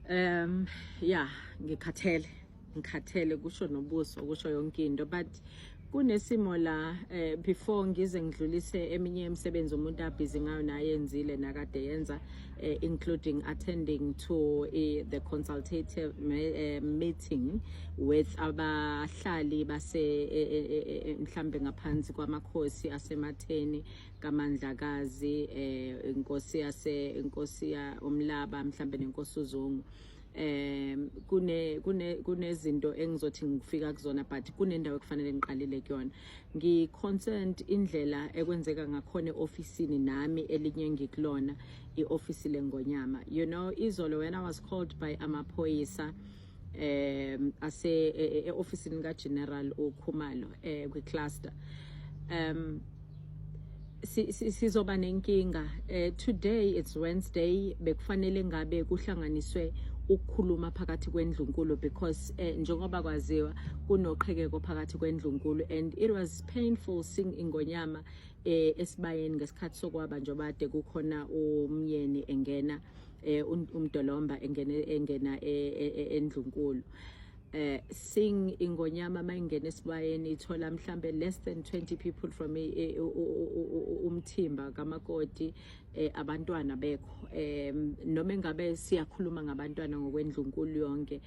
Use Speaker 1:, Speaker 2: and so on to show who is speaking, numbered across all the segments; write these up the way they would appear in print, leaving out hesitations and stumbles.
Speaker 1: Yeah, ngikhathele. Ngikhathele kusho nobuso, kusho yonke into, but kunesimo la before ngize ngidlulise eminye imisebenzi umuntu abhizi ngayo nayenzile nakade yenza, including attending to the consultative meeting with abahlali base mhlambe ngaphansi kwamakhosi aseMatheni kaMandlakazi, inkosi yase inkosi ya uMlaba, mhlambe nenkosi uZungu. Kune kune kunezinto engizothi ngifika kuzona, but kunendawo ekufanele ngiqalile kuyona. Ngi concerned indlela ekwenzeka ngakhona eofisini nami elinye ngikulona, iofisi lengonyama. Izolo when I was called by amaphoyisa ase e-ofisini kaGeneral uKhumalo kwi-cluster, sizoba nenkinga. Today it's Wednesday, bekufanele ngabe kuhlanganiswe ukukhuluma phakathi kwendlunkulu because njengoba kwaziwa kunoqhekeko phakathi kwendlunkulu, and it was painful seeing ingonyama esibayeni ngesikhathi sokwaba, njengoba kade kukhona umyeni engena, umdolomba engena endlunkulu. Seeing ingonyama mayingena esibayeni ithola mhlambe less than 20 people from umthimba kamakoti, abantwana bekho, noma engabe siyakhuluma ngabantwana ngokwendlunkulu yonke,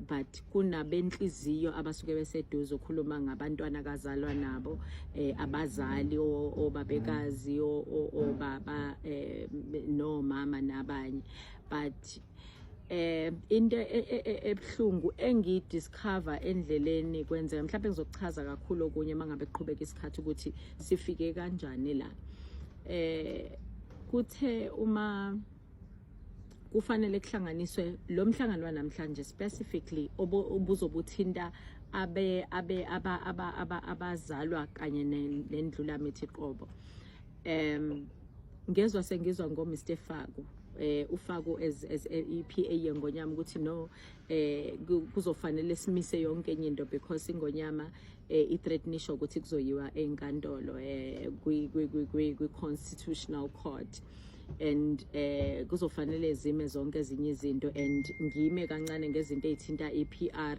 Speaker 1: but kunabenhliziyo abasuke beseduze, ukhuluma ngabantwana kazalwa nabo, abazali, obabekazi, obaba, nomama nabanye. But into ebhlungu engidiscover endleleni kwenzeka, mhlawumbe ngizokuchaza kakhulu okunye mangabe kuqhubeka isikhathi ukuthi sifike kanjani la. Kuthe uma kufanele kuhlanganiswe lo mhlangano wanamhlanje specifically obuzobuthinta abe abe aba aba aba abazalwa kanye nendlulamithi qobo, ngezwa sengizwa ngo Mr Faku, uFaku as iPA yengonyama, ukuthi no, kuzofanele simise yonke enye into because ingonyama i-threatenisha ukuthi kuzoyiwa enkantolo, kwi constitutional court, and kuzofanele zime zonke ezinye izinto and ngime kancane ngezinto ezithinta iPR,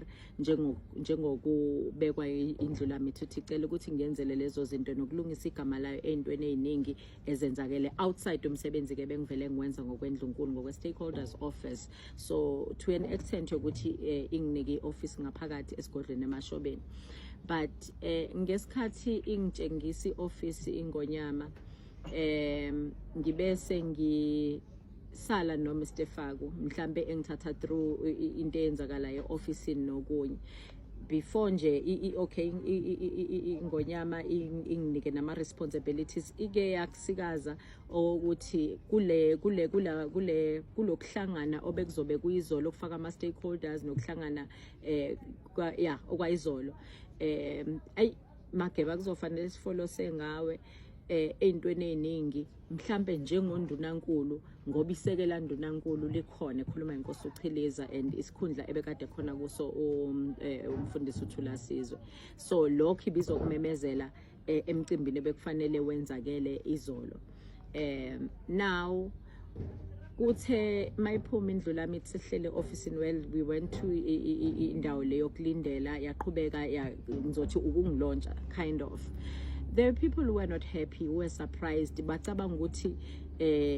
Speaker 1: njengokubekwa indlulamithi, uthi icela ukuthi ngiyenzele lezo zinto nokulungisa igama layo ey'ntweni ey'ningi ezenzakele outside umsebenzi ke bengivele ngiwenza ngokwendlunkulu, ngokwe-stakeholders office. So to an extent yokuthi inginike i-office ngaphakathi esigodlweni eMashobeni. But ngesikhathi ingitshengisa i-office ingonyama, ngibese ngisala no Mr Faku, mhlambe engithatha through into eyenzakalayo e-officeini nokunye before nje okay, ingonyama inginike nama responsibilities, ike yakusikaza ukuthi kule kule kula kule kulokuhlangana obekuzobe kuyizolo, okufaka ama stakeholders nokuhlangana ya, okwayizolo, ay Mageba, kuzofanele sifolose ngawe ey'ntweni ey'ningi, mhlambe njengondunankulu, ngoba isekela ndunankulu likhona, ekhuluma inkosi uChiliza, and isikhundla ebekade khona kuso umfundisi uThulasizwe. So lokho ibizokumemezela emcimbini ebekufanele wenzakele izolo. Now kuthe mayiphuma indlulamithi sihlele office, well, we went to indawo leyo kulindela, yaqhubeka ngizothi ukungilontsha kind of. There are people who were not happy, who were surprised, bacabanga ukuthi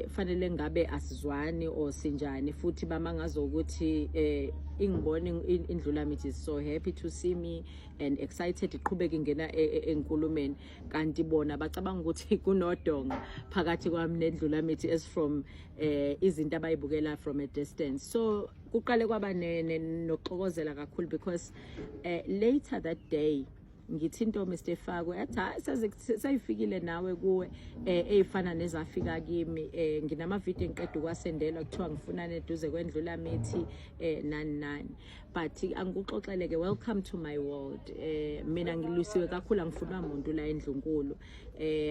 Speaker 1: fanele ngabe asizwani or sinjani, futhi bamangaza ukuthi ingibone indlulamithi is so happy to see me and excited, iqhubeka ingena enkulumeni, kanti bona bacabanga ukuthi kunodonga phakathi kwami nendlulamithi as from izinto abayibukela from a distance. So kuqale kwaba nokuxokozela kakhulu because later that day ngithi into Mr Fakwe athi, hayi, seyifikile nawe kuwe eyifana nezafika kimi. Nginama video engiqeda ukwasendelwa, kuthiwa ngifuna neduze kwendlulamithi, nani nani. But angikuxoxele ke, welcome to my world. Mina ngilwisiwe kakhulu, angifunwa umuntu la endlunkulu.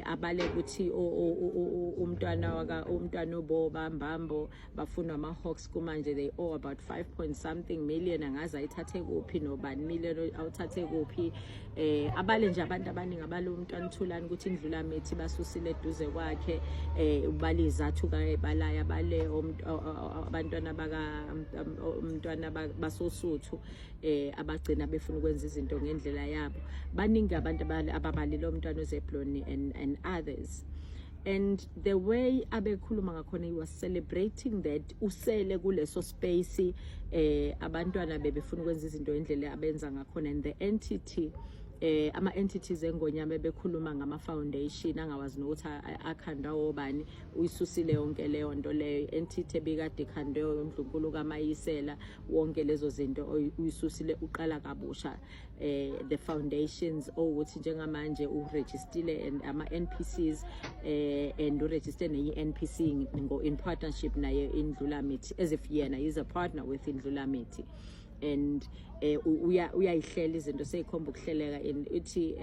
Speaker 1: Abale ukuthi umntwana waka umntwana uboba Mbambo bafunwa ama Hawks kumanje, they owe about 5 point something million, angazi ayithathe kuphi, nobani million awuthathe kuphi. Abale nje abantu abaningi, abale umntwana Thulani ukuthi iNdlulamithi basusile eduze kwakhe, ubale izathu kabalaya, abale abantwana baka umntwana basosuthu abagcina befuna ukwenza izinto ngendlela yabo. Baningi abantu ababalile, umntwana uZebloni and others. And the way abekhuluma ngakhona, he was celebrating that usele kuleso space, abantwana bebefuna ukwenza izinto indlela abenza ngakhona. And the entity, ama entities engonyama bekhuluma ngama foundation angawazi nokuthi akhandwa obani, uyisusile yonke leyo nto leyo. Entity ebikade ikhandwe uNdlunkulu kaMayisela, wonke lezo zinto uyisusile, uqala kabusha the foundations, owukuthi njengamanje uregistile and ama NPCs, and uregister nenye NPC ngo in partnership naye iNdlulamithi, as if yena is a partner with iNdlulamithi. And uyayihlela izinto, seyikhomba ukuhleleka. And uthi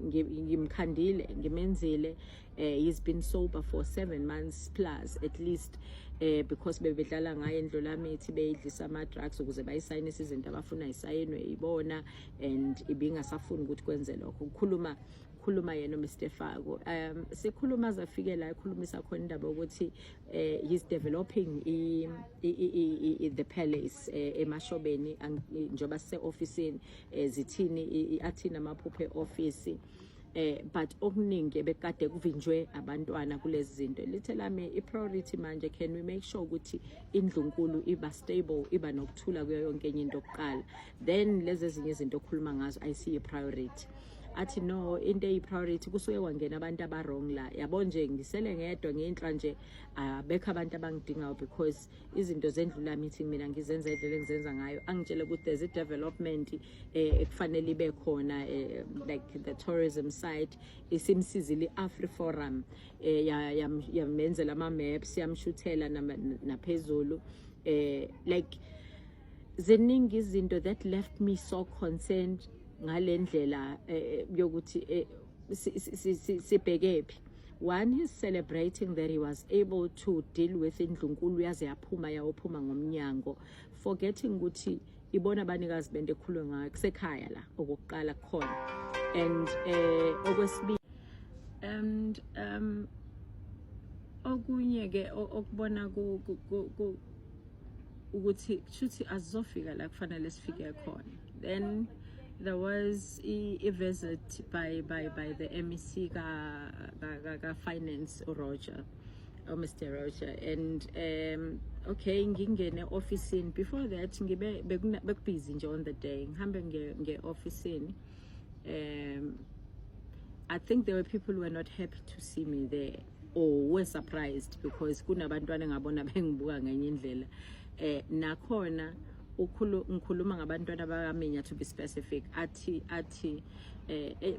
Speaker 1: ngimkhandile, ngimenzile, he's been sober for 7 months plus at least, because bebedlala ngaye iNdlulamithi, beyidlisa ama drugs ukuze bayisayinise izinto abafuna isayinwe ibona, and ibingasafuni ukuthi kwenze lokho. Ukukhuluma khuluma yena Mr Fako, sikhuluma azafike la ekhulumisa khona indaba ukuthi he's developing i the palace eMashobeni, njengoba sise officeini, zithini athini amaphupho eoffice, but okuningi bekade kuvinjwe abantwana kulezi zinto. Lithe lami i-priority manje, can we make sure ukuthi indlunkulu iba stable, iba nokuthula kuyo yonke enye into kuqala, then lezi ezinye izinto okhuluma ngazo ayisiyo priority. Athi no, into eyi-priority, kusuke kwangena abantu aba-wrong la, yabo nje ngisele ngedwa nginhla nje, abekho abantu abangidingayo because izinto zeNdlulamithi mina ngizenza indlela engizenza ngayo. Angitshele ukuthi there's a development ekufanele ibe khona, like the tourism site. Isimsizile i-AfriForum, yamenzela ama-maps, yamshuthela naphezulu, like ziningi izinto that left me so concerned ngale ndlela yokuthi sibheke phi. One, he's celebrating that he was able to deal with indlunkulu yaze yaphuma, yawophuma ngomnyango, forgetting ukuthi ibona abanikazi bento ekhulunywa ngayo, kusekhaya la okokuqala kukhona. And okwesibili and okunye ke okubona ukuthi kushuthi azizofika la kufanele sifike khona. Then there was a visit by the MEC ka finance, uRoger, oh, Mr Roger. And okay, ngingene officeini. Before that ngibe bekubusy nje on the day, ngihambe nge officeini. I think there were people who were not happy to see me there or were surprised, because kunabantwana engabona bengibuka ngenye indlela. Nakhona ukhulu ngikhuluma ngabantwana bakaMinya, to be specific. Athi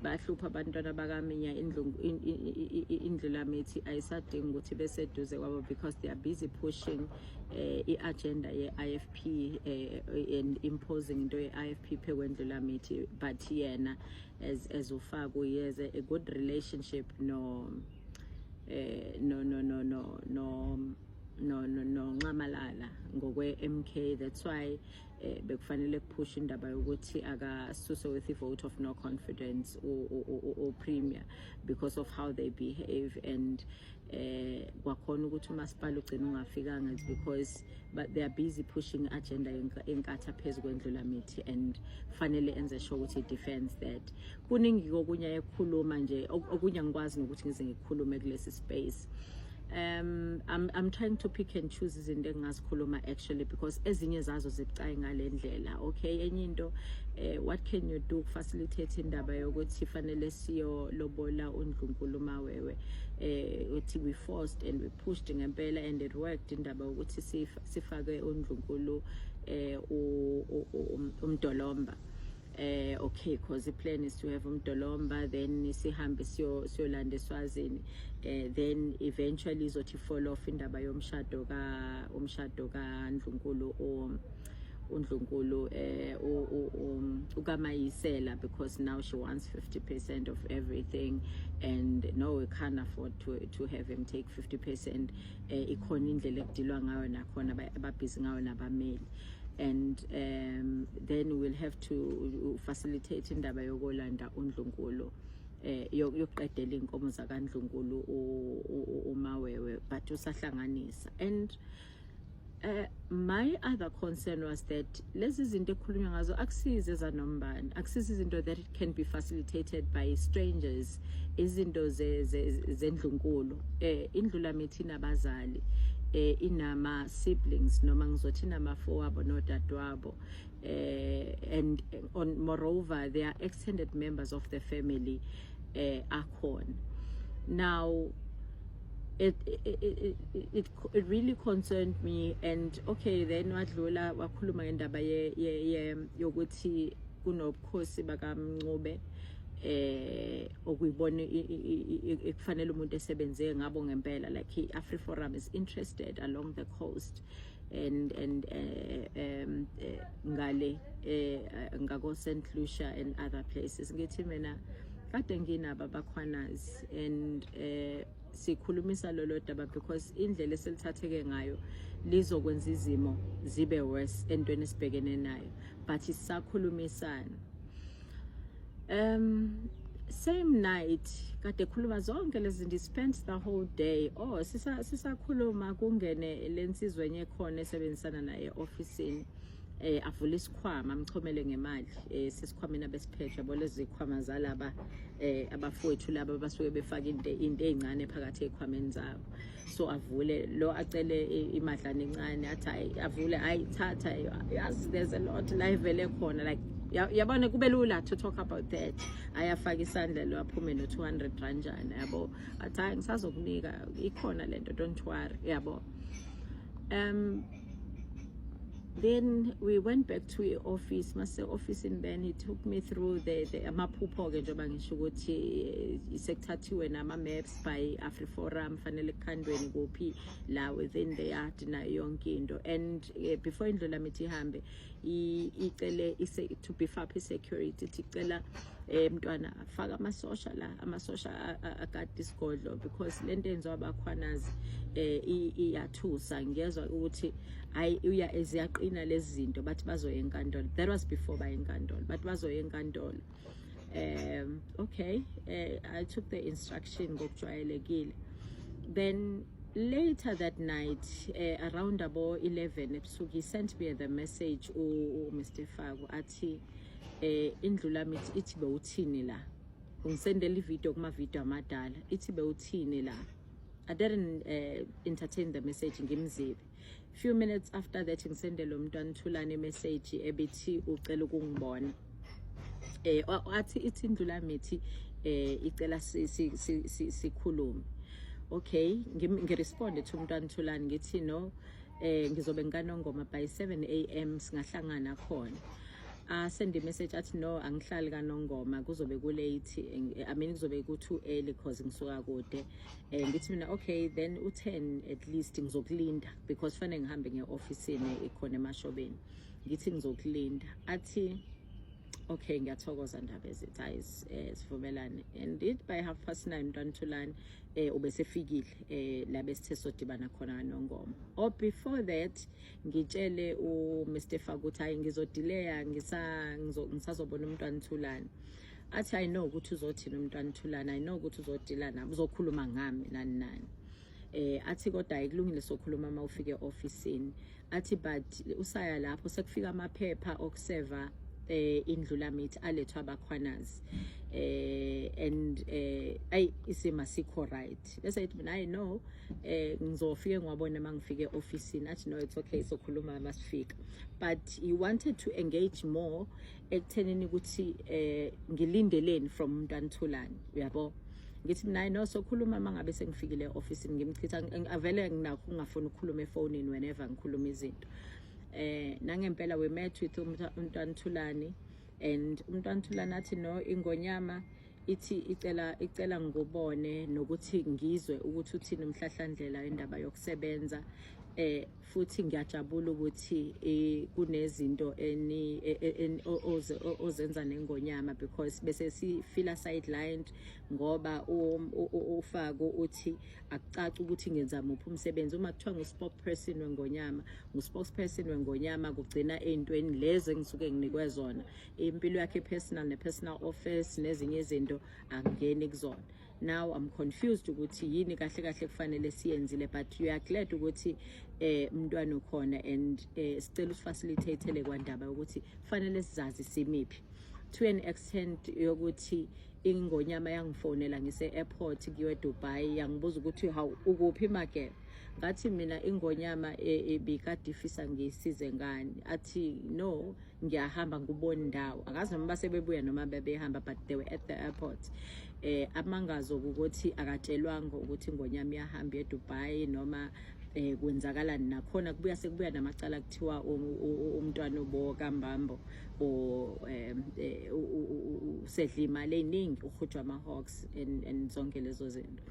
Speaker 1: bahlupha abantwana bakaMinya, iNdlulamithi ayisadingi ukuthi beseduze kwabo because they are busy pushing i-agenda ye-IFP and imposing into ye-IFP phekwendlulamithi. But yena as uFaku, he has a good relationship no Nxamalala ngokwe MK. That's why bekufanele kupush indaba yokuthi akasuswe with the vote of no confidence o premier because of how they behave. And kwakhona ukuthi umasipala ugcina ungafikanga is because but they are busy pushing agenda yeNkatha phezu kweNdlulamithi, and fanele enze sure ukuthi he defends that. Kuningi kokunye ekhuluma nje, okunye angikwazi nokuthi ngize ngikhulume kulesi space. I'm trying to pick and choose izinto engingazikhuluma actually, because ezinye zazo zibucayi ngale ndlela. Okay, enye into, what can you do facilitate indaba yokuthi fanele siyolobola uNdlunkulu Mawewe? Uthi we forced and we pushed ngempela and it worked, indaba yokuthi sifake uNdlunkulu uMdolomba. Okay, because the plan is to have uMdolomba, then sihambe siyolanda eSwazini, then eventually izothi fall off indaba yomshado ka umshado kaNdlunkulu, uNdlunkulu ukaMayisela, because now she wants 50% of everything, and no, we can't afford to have him take 50%. Ikhona indlela ekudilwa ngayo nakhona, ababhizi ngayo nabameli. And then we'll have to facilitate indaba yokolanda uNdlunkulu, yokuqedela inkomo zakaNdlunkulu uMawewe, but usahlanganisa. And my other concern was that lezi zinto ekhulunywa ngazo akusize zanombani, akusize izinto that can be facilitated by strangers, izinto zendlunkulu. Indlulamithi inabazali, inama siblings, noma ngizothi inamafowabo nodadewabo, and on moreover they are extended members of the family akhona. Now it really concerned me. And okay, then wadlula wakhuluma ngendaba ye, ye, ye yokuthi kunobukhosi bakaMncube, okuyibona ekufanele umuntu esebenze ngabo ngempela, like i-AfriForum is interested along the coast and ngale ngako St Lucia and other places. Ngithi mina kade nginabo abakhwanazi and sikhulumisa lolo daba because indlela eselithatheke ngayo lizokwenza izimo zibe worse entweni esibhekene nayo, but sisakhulumisana. Same night kade khuluma zonke lezi zinto, spent the whole day. Oh, sisakhuluma kungene lensizwe enye khona esebenzisana naye officeini, avula isikhwama, amchomele ngemali sesikhwameni abesiphethe, yabo, lezi zikhwama zalaba abafowethu laba basuke befaka into ezincane phakathi ezikhwameni zabo. So avule lo, acele imadlana encane, athi hayi, avule, hayi, thatha, yazi there's a lot la ivele khona, like yabona kube lula to talk about that. Ayafaka isandla lo, aphume no 200 ranjana, yabo, athi hayi, ngisazokunika, ikhona lento, don't worry, yabo. Then we went back to i-office. Mase office, and then he took me through the amaphupho ke, njengoba ngisho ukuthi sekuthathiwe nama maps by AfriForum, fanele kukhandweni kuphi la within the yard nayo yonke into. And before indlulamithi ihambe, icele to beef up i-security, ithi icela mntwana afaka amasosha la, amasosha agade isigodlo, because lento enziwa abakhwanazi iyathusa. Ngiyezwa ukuthi hayi, uya eziyaqina lezi zinto, bathi bazoya enkantolo. That was before baye enkantolo, bathi bazoya enkantolo. Okay, I took the instruction ngokujwayelekile. Then later that night, around abo 11 ebusuku, he sent me the message u Mr Faku, athi indlulamithi ithi bewuthini la, ungisendela ivideo kuma video amadala, ithi bewuthini la. I didn't entertain the message, ngimzibe. Few minutes after that, ngisendele umntwana Thulani message ebithi ucela ukungibona, athi ithi indlulamithi icela sikhulume. Okay, ngiresponde to umntwana Thulani, ngithi no, ngizobe ngikanongoma by 7 a.m., singahlangana khona. Send a message athi no, angihlali kaNongoma, kuzobe ku late, I mean kuzobe ku too early because ngisuka kude. Ngithi mina okay, then u10 at least ngizokulinda, because fanele ngihambe nge-officeini ikhona emashobeni. Ngithi ngizokulinda. Athi okay, ngiyathokoza ndaba ezithi hayi, sivumelane. And it by 9:30 mntwana Thulani ubesefikile la besithe sodibana khona kaNongoma. Or before that, ngitshele u Mr Faku ukuthi hayi, ngizodelaya, ngisazobona umntwana Thulani. Athi I know ukuthi uzothini umntwana Thulani, I know ukuthi uzodila nami, uzokhuluma ngami, nani nani. Athi kodwa ayikulungile, sokhuluma uma ufike e-officeini. Athi but usaya lapho sekufika amaphepha okuseva indlulamithi alethwa abakhwanazi, and ay, isimo sikho right. Bese ithi mina I know, ngizofike ngiwabona mangifike e-officeini. Athi no, it's okay, sokhuluma masifika. But he wanted to engage more ekuthenini ukuthi ngilindeleni from umntwana Thulani, uyabo. Ngithi mina no, sokhuluma mangabe sengifikile e-officeini. Ngimchitha, avele nginakho ungafuni ukukhuluma efonini whenever ngikhuluma izinto. Nangempela we met with umntwana Thulani, and umntwana Thulani athi no, ingonyama ithi icela ngikubone nokuthi ngizwe ukuthi uthini umhlahlandlela indaba yokusebenza. Futhi ngiyajabula ukuthi kunezinto eni ozenza nengonyama, because bese si feel sidelined ngoba uFako uthi akucaci ukuthi ngenza muphi umsebenzi. Uma kuthiwa ngu-spokesperson wengonyama, ngu-spokesperson wengonyama, kugcina ey'ntweni lezi engisuke nginikwe zona. Impilo yakhe personal ne-personal office nezinye izinto angeni kuzona. Now I'm confused ukuthi yini kahle kahle kufanele siyenzile, but you are glad ukuthi umntwana ukhona and sicela usifacilitate kwandaba ukuthi kufanele sizazi simiphi, to an extent yokuthi ingonyama yangifonela ngise-airport kuyiwe eDubai, yangibuza ukuthi, "Hawu, ukuphi, Mageba?" Ngathi mina ingonyama ibikade ifisa ngiyisize ngani. Athi, "No, ngiyahamba, ngubona indawo." Akazi noma basebebuya noma bebehamba, but they were at the airport. Amangazo ukuthi akatshelwanga ukuthi ingonyama iyahamba eDubai noma kwenzakalani. Nakhona kubuya sekubuya namacala, kuthiwa umntwana ubo kaMbambo o usedla imali eziningi, uhujwa ama-hawks and zonke lezo zinto.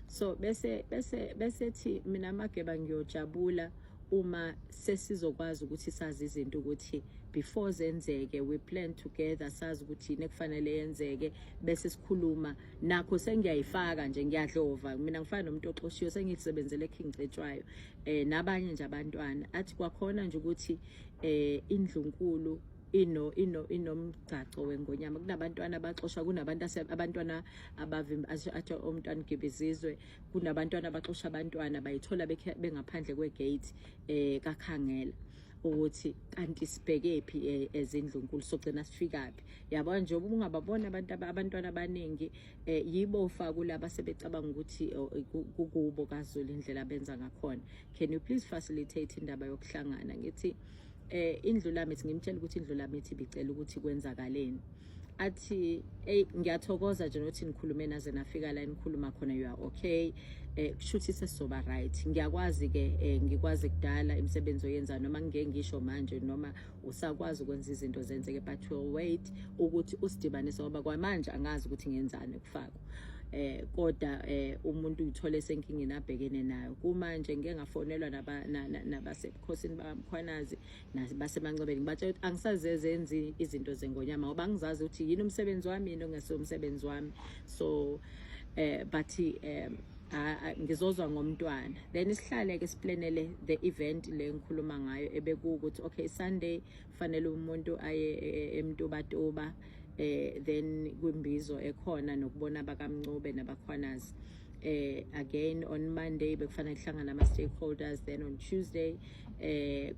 Speaker 1: So bese thi mina, Mageba, ngiyojabula uma sesizokwazi ukuthi sazi izinto ukuthi before zenzeke, we plan together, sazi ukuthi yini ekufanele yenzeke, bese sikhuluma nakho. Sengiyayifaka nje, ngiyadlova mina, ngifana nomuntu oxoshiwe, sengisebenzele King Cetshwayo nabanye nje abantwana. Athi kwakhona nje ukuthi indlunkulu ino inomgcaco wengonyama, kunabantwana abaxoshwa, kunabantu abantwana abavimba, athi umntwana Gibizizwe, kunabantwana abaxosha abantwana bayithola bengaphandle kwegate kakhangela ukuthi kanti sibheke phi ezindlunkulu, sogcina sifikaphi. Yabona nje, ungababona abantu abantwana abaningi yibo kulaba sebecabanga ukuthi kukubo kaZulu indlela abenza ngakhona. Can you please facilitate indaba yokuhlangana? Ngithi indlu lami ithi, ngimtshela ukuthi indlu lami ithi bicela ukuthi kwenzakaleni. Athi, "Hey, ngiyathokoza nje nokuthi nikhulume naze nafika la nikhuluma khona. You are okay, kushuthi sesizoba right. Ngiyakwazi ke, ngikwazi kudala imisebenzi oyenza, noma ngike ngisho manje noma usakwazi ukwenza izinto zenzeke, but we'll wait ukuthi usidibanise ngoba kwamanje angazi ukuthi ngenzani kufakwa." Kodwa umuntu uyithole senkingeni abhekene nayo kumanje. Ngike ngafonelwa nabasebukhosini bakaMkhwanazi nabasemancebeni, ngibatshela ukuthi angisazezenzi izinto zengonyama ngoba angizazi ukuthi yini umsebenzi wami, yini ongesiwo umsebenzi wami. So but ngizozwa ngomntwana, then sihlale ke siplanele the event le ngikhuluma ngayo, ebekuwukuthi okay, Sunday fanele umuntu aye eMtubatuba, then kwimbizo ekhona nokubona bakaMncube nabakhwanazi. Again on Monday bekufanele kuhlangane ama stakeholders, then on Tuesday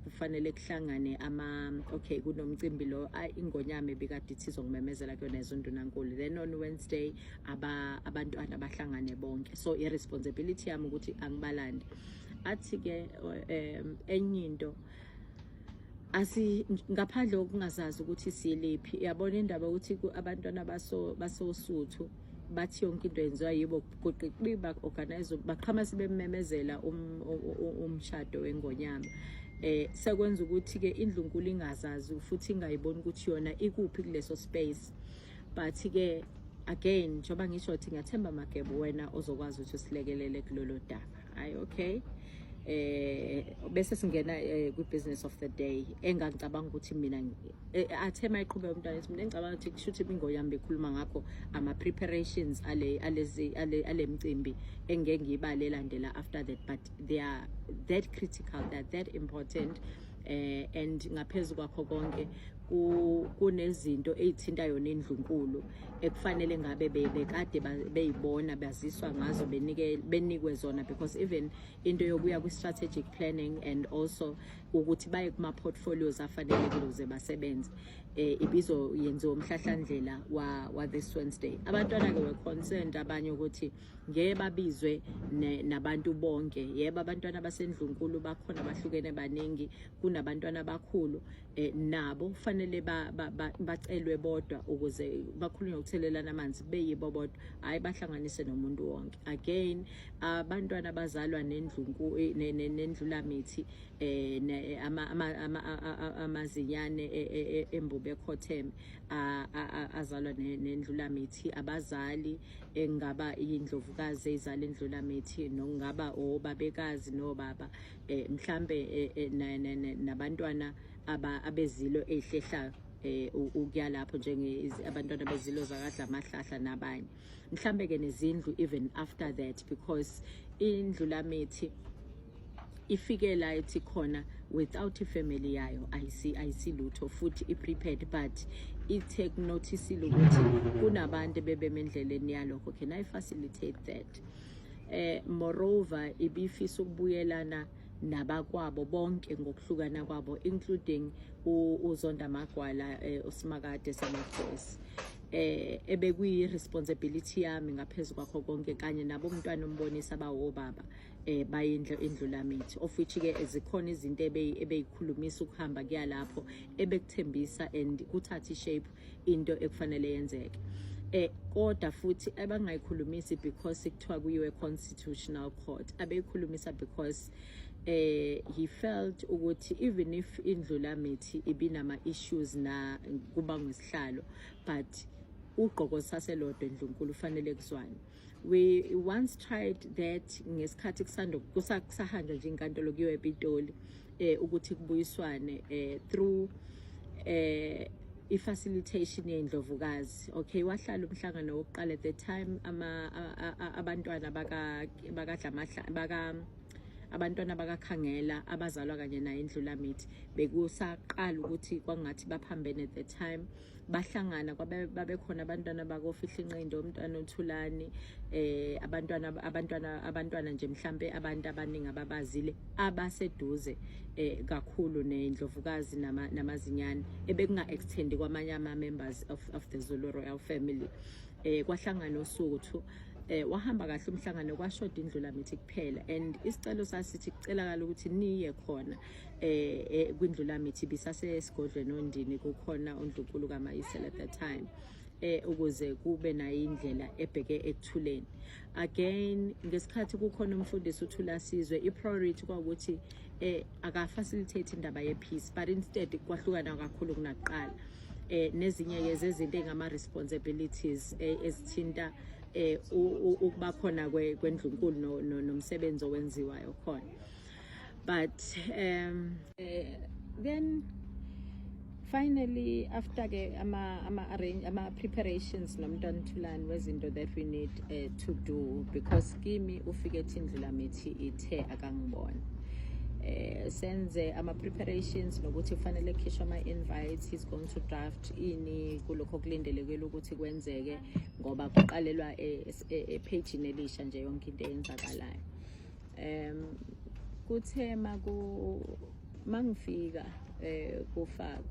Speaker 1: kufanele kuhlangane ama, okay, kunomcimbi lo ingonyama ebikade ithi izongimemezela kuyona ezondunankulu. Then on Wednesday abantwana bahlangane bonke, so i responsibility yami ukuthi angibalande. Athi ke enye into, asi ngaphandle kokungazazi ukuthi siliphi, yabona indaba ukuthi abantwana baso basosuthu bathi yonke into yenziwa yibo, kuqiqi ba-organize, baqhama sebememezela umshado wengonyama. Sekwenza ukuthi ke indlunkulu ingazazi futhi ingayiboni ukuthi yona ikuphi kuleso space. But ke again, njengoba ngisho ukuthi ngiyathemba, Magebo, wena ozokwazi ukuthi usilekelele kulolo daba. Hayi, okay, bese singena kwi business of the day engangicabanga ukuthi mina athe mayiqhubeka umntwana ethi mina ngicabanga ukuthi kushuthi ingonyama bekhuluma ngakho ama preparations ale alezi ale alemcimbi engeke ngiyibale landela after that, but they are that critical, they are that important. And ngaphezulu kwakho konke kunezinto ezithinta yona indlunkulu ekufanele ngabe bekade beyibona, baziswa ngazo, benike benikwe zona, because even into yokuya kwi-strategic planning and also ukuthi baye kuma-portfolios afanele ukuze basebenze ibizo yenziwa umhlahlandlela wa this Wednesday. Abantwana ke were concerned abanye ukuthi ngeke babizwe nabantu bonke. Yebo, abantwana basendlunkulu bakhona, bahlukene, baningi, kunabantwana abakhulu nabo kufanele. Kufanele bacelwe bodwa ukuze bakhulunywe ukuthelelana amanzi beyibo bodwa, hayi bahlanganise nomuntu wonke. Again, abantwana abazalwa nendlunku nendlulamithi, amazinyane embube ekhotheme azalwa nendlulamithi, abazali engaba indlovukazi ezala indlulamithi, nokungaba obabekazi nobaba, mhlambe nabantwana abezilo ey'hlehlayo ukuya lapho, njenge abantwana bezilo zakadla amahlahla nabanye, mhlambe ke nezindlu even after that, because indlulamithi ifike la ethi khona without ifamily yayo ayisilutho, futhi i-prepared, but itake notice ukuthi kunabantu bebeme endleleni yalokho. Can I facilitate that? Moreover, ibifisa ukubuyelana nabakwabo bonke ngokuhlukana kwabo, including uZonda Magwala, uSimakade samakhosi, ebekuyi responsibility yami ngaphezulu kwakho konke, kanye nabo umntwana umbonisa abawobaba bayindlu indlulamithi, of which ke zikhona izinto ebeyikhulumisa ukuhamba kuya lapho ebekuthembisa and kuthatha ishape into ekufanele yenzeke. Kodwa futhi abangayikhulumisi because kuthiwa kuyiwe constitutional court, abeyikhulumisa because he felt ukuthi even if indlulamithi ibinama issues na kuba ngesihlalo, but ugqoko saselodwa endlunkulu, fanele kuzwane. We once tried that ngesikhathi kusando kusahanjwa nje inkantolo kuyiwe ePitoli, ukuthi kubuyiswane through i-facilitation yendlovukazi. Okay, wahlala umhlangano wokuqala. At the time ama abantwana baka bakadla baka abantwana bakaKhangela abazalwa kanye naye indlulamithi bekusaqala ukuthi kwangathi baphambene. At the time bahlangana, kwabe babekhona abantwana bakofihla inqindo, umntwana uThulani, abantwana nje, mhlambe abantu abaningi ababazile abaseduze kakhulu nendlovukazi namazinyane, ebekunga extend kwamanye ama members of the Zulu royal family. Kwahlangana uSuthu, wahamba kahle umhlangano, kwashoda indlulamithi kuphela, and isicelo sasithi kucelakala ukuthi niye khona kwindlulamithi bisasesigodlweni oNdini, kukhona uNdlunkulu kaMayisela at that time, ukuze kube nayo indlela ebheke ekuthuleni. Again, ngesikhathi kukhona umfundisi uThula Sizwe, i-priority kwawukuthi aka-facilitate indaba ye-peace, but instead kwahlukana kakhulu kunakuqala. Nezinye ke zezinto engama responsibilities ezithinta ukuba khona kwendlunkulu nomsebenzi owenziwayo khona. But then finally, after ke ama arrange ama preparations nomntwana Thulani wezinto that we need to do, because kimi ufike ethi indlulamithi ithe akangibona, senze ama preparations nokuthi kufanele kukhishwe ama invites, he's going to draft ini kulokho kulindelekile ukuthi kwenzeke, ngoba kuqalelwa epage elisha nje yonke into eyenzakalayo. Kuthe maku mangifika kufaka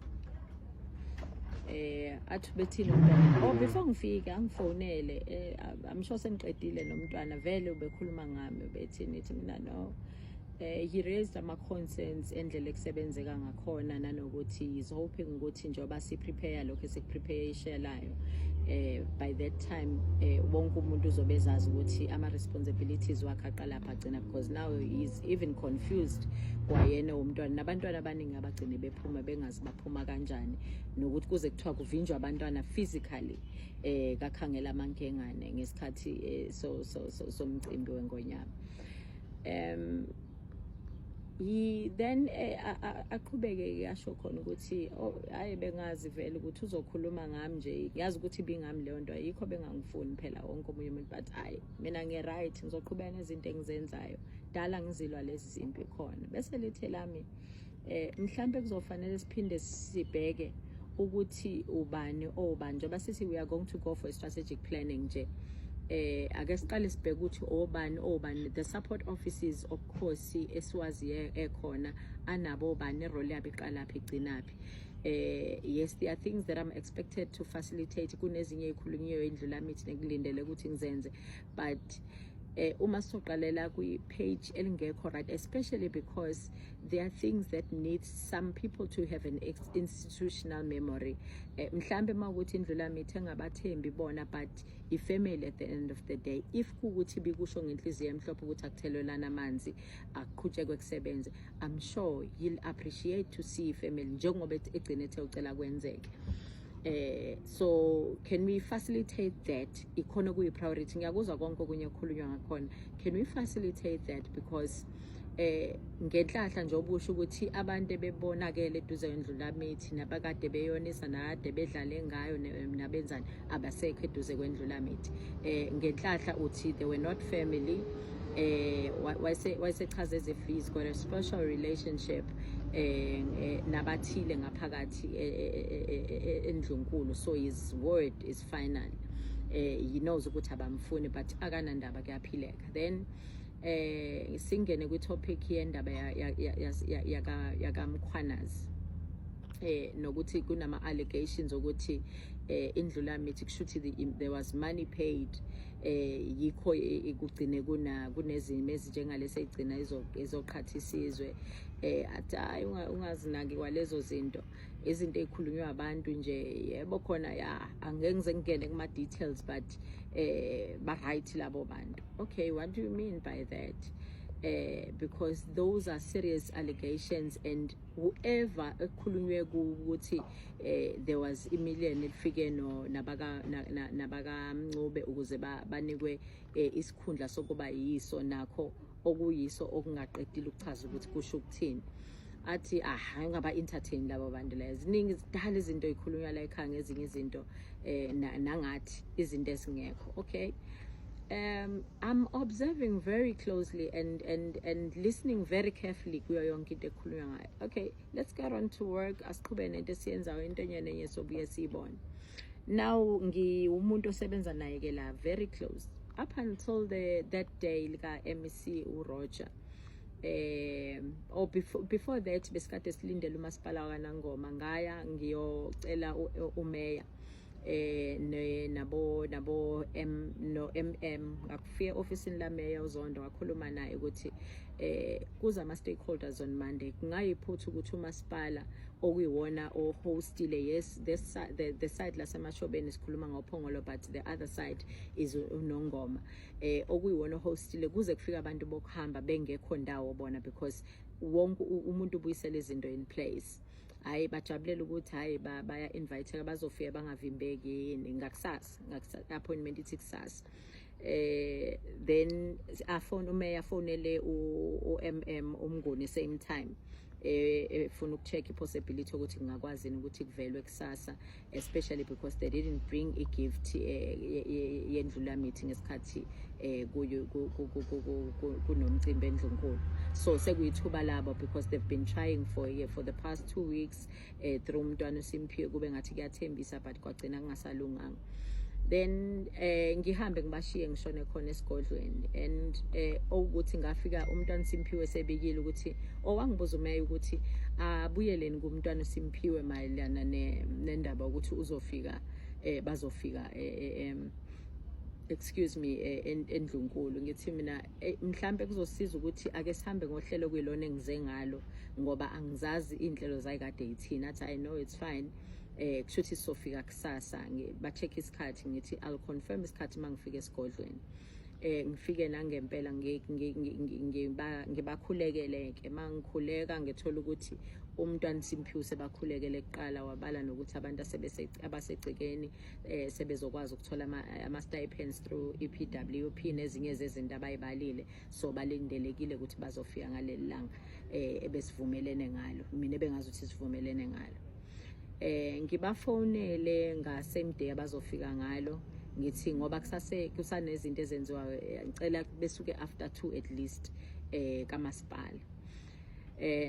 Speaker 1: athi bethini umntwana, oh, before ngifike angifonele, I'm sure sengiqedile nomntwana vele ubekhuluma ngami, bethini, ithi mina no, he raised ama concerns endlela ekusebenzeka ngakhona, nanokuthi he's hoping ukuthi njengoba si prepare lokho esikuprepare ishelayo, by that time wonke umuntu uzobe ezazi ukuthi ama responsibilities wakhe aqala lapha agcina, because now he's even confused kwayena umntwana, nabantwana abaningi abagcine bephuma bengazi baphuma kanjani, nokuthi kuze kuthiwa kuvinjwa abantwana physically kaKhangela amankengane ngesikhathi so so so somcimbi wengonyama. He then aqhubeke ke asho khona ukuthi, oh, hayi, bengazi vele ukuthi uzokhuluma ngami nje, ngiyazi ukuthi ibingami leyo nto, ayikho, bengangifuni phela wonke omunye umuntu, but hayi, mina ngi-right, ngizoqhubeka nezinto engizenzayo, dala ngizilwa lezi zimpi khona. Bese lithe lami mhlambe kuzofanele siphinde sibheke ukuthi ubani obani, njengoba sithi we are going to go for a strategic planning nje, ake siqale sibheke ukuthi obani obani, the support offices of course esiwaziyo ekhona anabo obani, role yabo iqalaphi igcinaphi. Yes, there are things that I'm expected to facilitate, kunezinye ikhulunyiwe indlulamithi nekulindele ukuthi ngizenze, but Uma sizoqalela kwi-page elingekho right, especially because there are things that need some people to have an institutional memory. Mhlambe mawukuthi iNdlulamithi engabathembi bona, but ifamily at the end of the day, if kuwukuthi bikusho ngenhliziyo emhlophe ukuthi akuthelelana amanzi, akuqhutshekwe kusebenze, I'm sure he'll appreciate to see ifamily njengoba egcine ethe ucela kwenzeke. So can we facilitate that? Ikhona kuyi priority. Ngiyakuzwa konke okunye okukhulunywa ngakhona. Can we facilitate that? Because ngenhlahla nje obusho ukuthi abantu ebebonakele eduze kweNdlulamithi nabakade beyonisa nakade bedlale ngayo nabenzani abasekho eduze kweNdlulamithi. Ngenhlahla uthi they were not family. Wayesechaza as if he's got a special relationship nabathile ngaphakathi endlunkulu, so his word is final. He knows ukuthi abamfuni, but akanandaba, kuyaphileka. Then singene kwi-topic yendaba yakaMkhwanazi nokuthi kunama allegations ukuthi iNdlulamithi kushuthi there was money paid, yikho kugcine kunezimo ezinjengalesi egcina ezoqhatha isizwe. Athi hayi, ungazinaki kwalezo zinto, izinto ezikhulunywa abantu nje. Yebo khona, ya, angeke ngize ngingene kuma details, but ba right labo bantu. Okay, what do you mean by that? Because those are serious allegations, and whoever ekhulunywe ukuthi there was a million elifike no nabaka nabaka Mncube ukuze banikwe isikhundla sokuba yiso nakho okuyiso okungaqedile ukuchaza ukuthi kusho ukuthini. Athi ah, ngaba entertain labo bantu la. Ziningi, zidala izinto ezikhulunywa la ekhaya ngezinye izinto nangathi izinto ezingekho. Okay, I'm observing very closely and listening very carefully kuyo yonke into ekhulunywa ngayo. Okay, let's get on to work. Asiqhube nento esiyenzayo, into enye nenye sobuye siyibone. Now ngiwumuntu osebenza naye ke la very close up until the that day lika MEC uRoger, or before that besikade silindele umasipala kaNangoma. Ngaya ngiyocela umeya ne nabo M no MM. Ngakufika officeini la mayor uZondo, wakhuluma naye ukuthi kuza ama stakeholders on Monday, kungayiphutha ukuthi umasipala okuyiwona o-hostile. Yes, this the side laseMashobeni sikhuluma ngoPhongolo, but the other side is uNongoma, okuyiwona ohostile, kuze kufika abantu bokuhamba bengekho ndawo bona, because wonke umuntu ubuyisela izinto in place. Hayi, bajabulela ukuthi hayi, baya invite, bazofika bangavimbeki yini ngakusasa, appointment ithi kusasa. Then afone umeya, afonele u-MM uMnguni same time, efuna ukucheck ipossibility ukuthi kungakwazi yini ukuthi kuvelwe kusasa, especially because they didn't bring i-gift yeNdlulamithi ngesikhathi kuyo kunomcimbi endlunkulu. So sekuyithuba labo because they've been trying for the past 2 weeks through umntwana uSimphiwe, kube ngathi kuyathembisa, but kwagcina kungasalunganga. Then ngihambe ngibashiye, ngishone khona esigodlweni, and okuthi ngafika umntwana Simphiwe sebikile ukuthi owangibuza umeya ukuthi abuyeleni kumntwana uSimphiwe mayelana nendaba ukuthi uzofika, bazofika, excuse me, endlunkulu. Ngithi mina mhlambe kuzosiza ukuthi ake sihambe ngohlelo kuyilona engize ngalo, ngoba angizazi inhlelo zayikade yithina. Athi I know, it's fine, kusho ukuthi sizofika kusasa, ba check isikhathi. Ngithi I'll confirm isikhathi mangifika esigodlweni. Ngifike nangempela, ngibakhulekele ke. Mangikhuleka ngithola ukuthi umntwana Simphiwe sebakhulekele kuqala, wabala nokuthi abantu abasegcekeni sebezokwazi ukuthola ama stipends through EPWP nezinye zezinto abayibalile, so balindelekile ukuthi bazofika ngaleli langa ebesivumelene ngalo, mina ebengazi ukuthi sivumelene ngalo. Ngibafonele nga same day abazofika ngalo, ngithi ngoba kusase kusanezinto ezenziwayo, ngicela besuke after 2 at least kamasipala.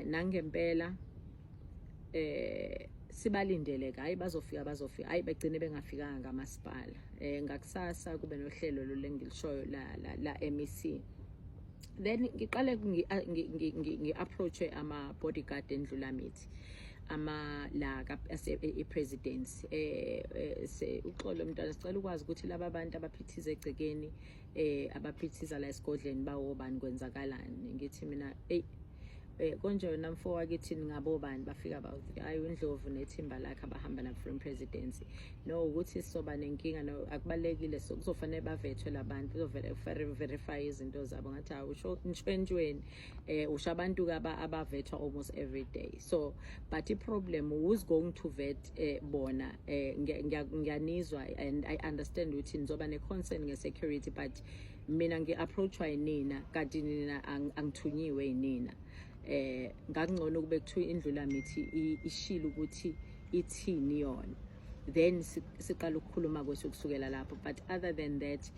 Speaker 1: Nangempela sibalindele, hayi bazofika, bazofika, hayi begcine bengafikanga kamasipala. Ngakusasa kube nohlelo lo lengilishoyo la MEC. Then ngiqale ngi-approach ama bodyguard eNdlulamithi. Ama la ka i-presidency, se uxolo mntwana, sicela ukwazi ukuthi laba bantu abaphithiza egcekeni, abaphithiza la esigodleni, bawobani, kwenzakalani? Ngithi mina, "Ey, konje wena mfo wakithi, ningabobani?" Bafika bathi, "Hayi, uNdlovu nethimba lakhe abahamba na from presidency." No, ukuthi sizoba nenkinga, no, akubalekile, so kuzofanele bavethwe labantu, kuzovele verify izinto zabo. Ngathi, "Hawu, usho ntshwentshweni, usho abantu abavethwa almost every day." So but i-problem, who's going to vet bona? Ngiyanizwa and I understand ukuthi nizoba ne-concern nge-security, but mina ngi-approachwa yinina, kanti nina angithunyiwe yinina. Ngakungcono kube kuthiwa iNdlulamithi ishilo ukuthi ithini yona, then siqala ukukhuluma kwethu kusukela lapho. But other than that,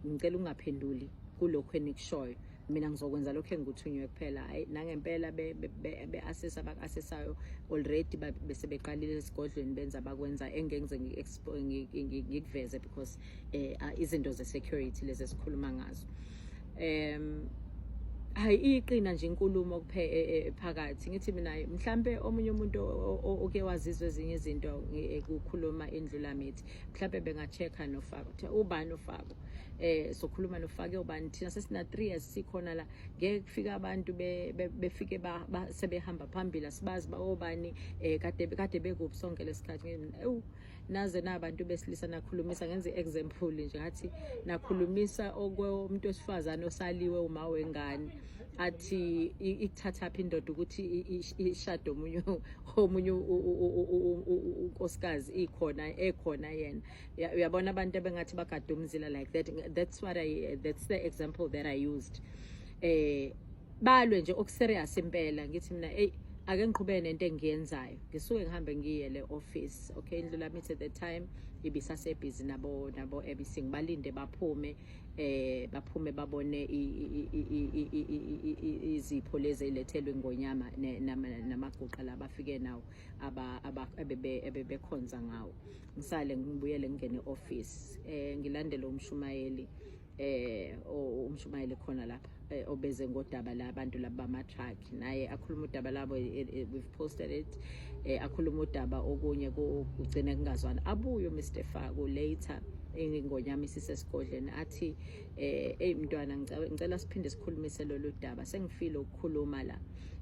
Speaker 1: ngicela ungaphenduli kulokhu enikushoyo. Mina ngizokwenza lokho engikuthunywe kuphela. Hayi, nangempela be-assess abaku-assessayo already, bese beqalile esigodlweni, benza abakwenza engengize ngikuveze because izinto ze-security lezi esikhuluma ngazo. Hayi, iqina nje inkulumo kuphe phakathi. Ngithi mina, mhlambe omunye umuntu oke wazizwa ezinye izinto kukhuluma iNdlulamithi, mhlambe benga-check-a noFako. Kuthiwa, "Ubani uFako?" Sokhuluma noFako ubani? Thina sesina 3 years sikhona la, ngeke kufika abantu befike sebehamba phambili, asibazi bawobani, kade bekuphi sonke lesikhathi? Ewu, naze nabantu besilisa nakhulumisa. Ngenza i-example nje, ngathi nakhulumisa okwomuntu wesifazane osaliwe uma wengane, athi ikuthathaphi indoda ukuthi ishade omunye unkosikazi ikhona ekhona yena. Uyabona abantu abengathi bagade umzila like that. That's the example that I used. Balwe nje okuserious impela. Ngithi mina, "Hey, ake ngiqhubeke nento engiyenzayo." Ngisuke ngihambe ngiye le office. Okay, iNdlulamithi at the time ibisasebhizi nabo ABC. Ngibalinde baphume, baphume babone izipho lezi ezilethelwe ingonyama namaguqa la bafike nawo aba ebebekhonza ngawo. Ngisale ngibuyele ngingene office, ngilandele umshumayeli, umshumayeli khona lapha, obeze ngodaba labantu laba bama-truck, naye akhuluma udaba labo. We've posted it. Akhuluma udaba okunye, kugcine kungazwani. Abuye uMr Faku later, ingonyama isisesigodleni, athi, "Hey mntwana, ngicela siphinde sikhulumise lolu daba, sengifile ukukhuluma la,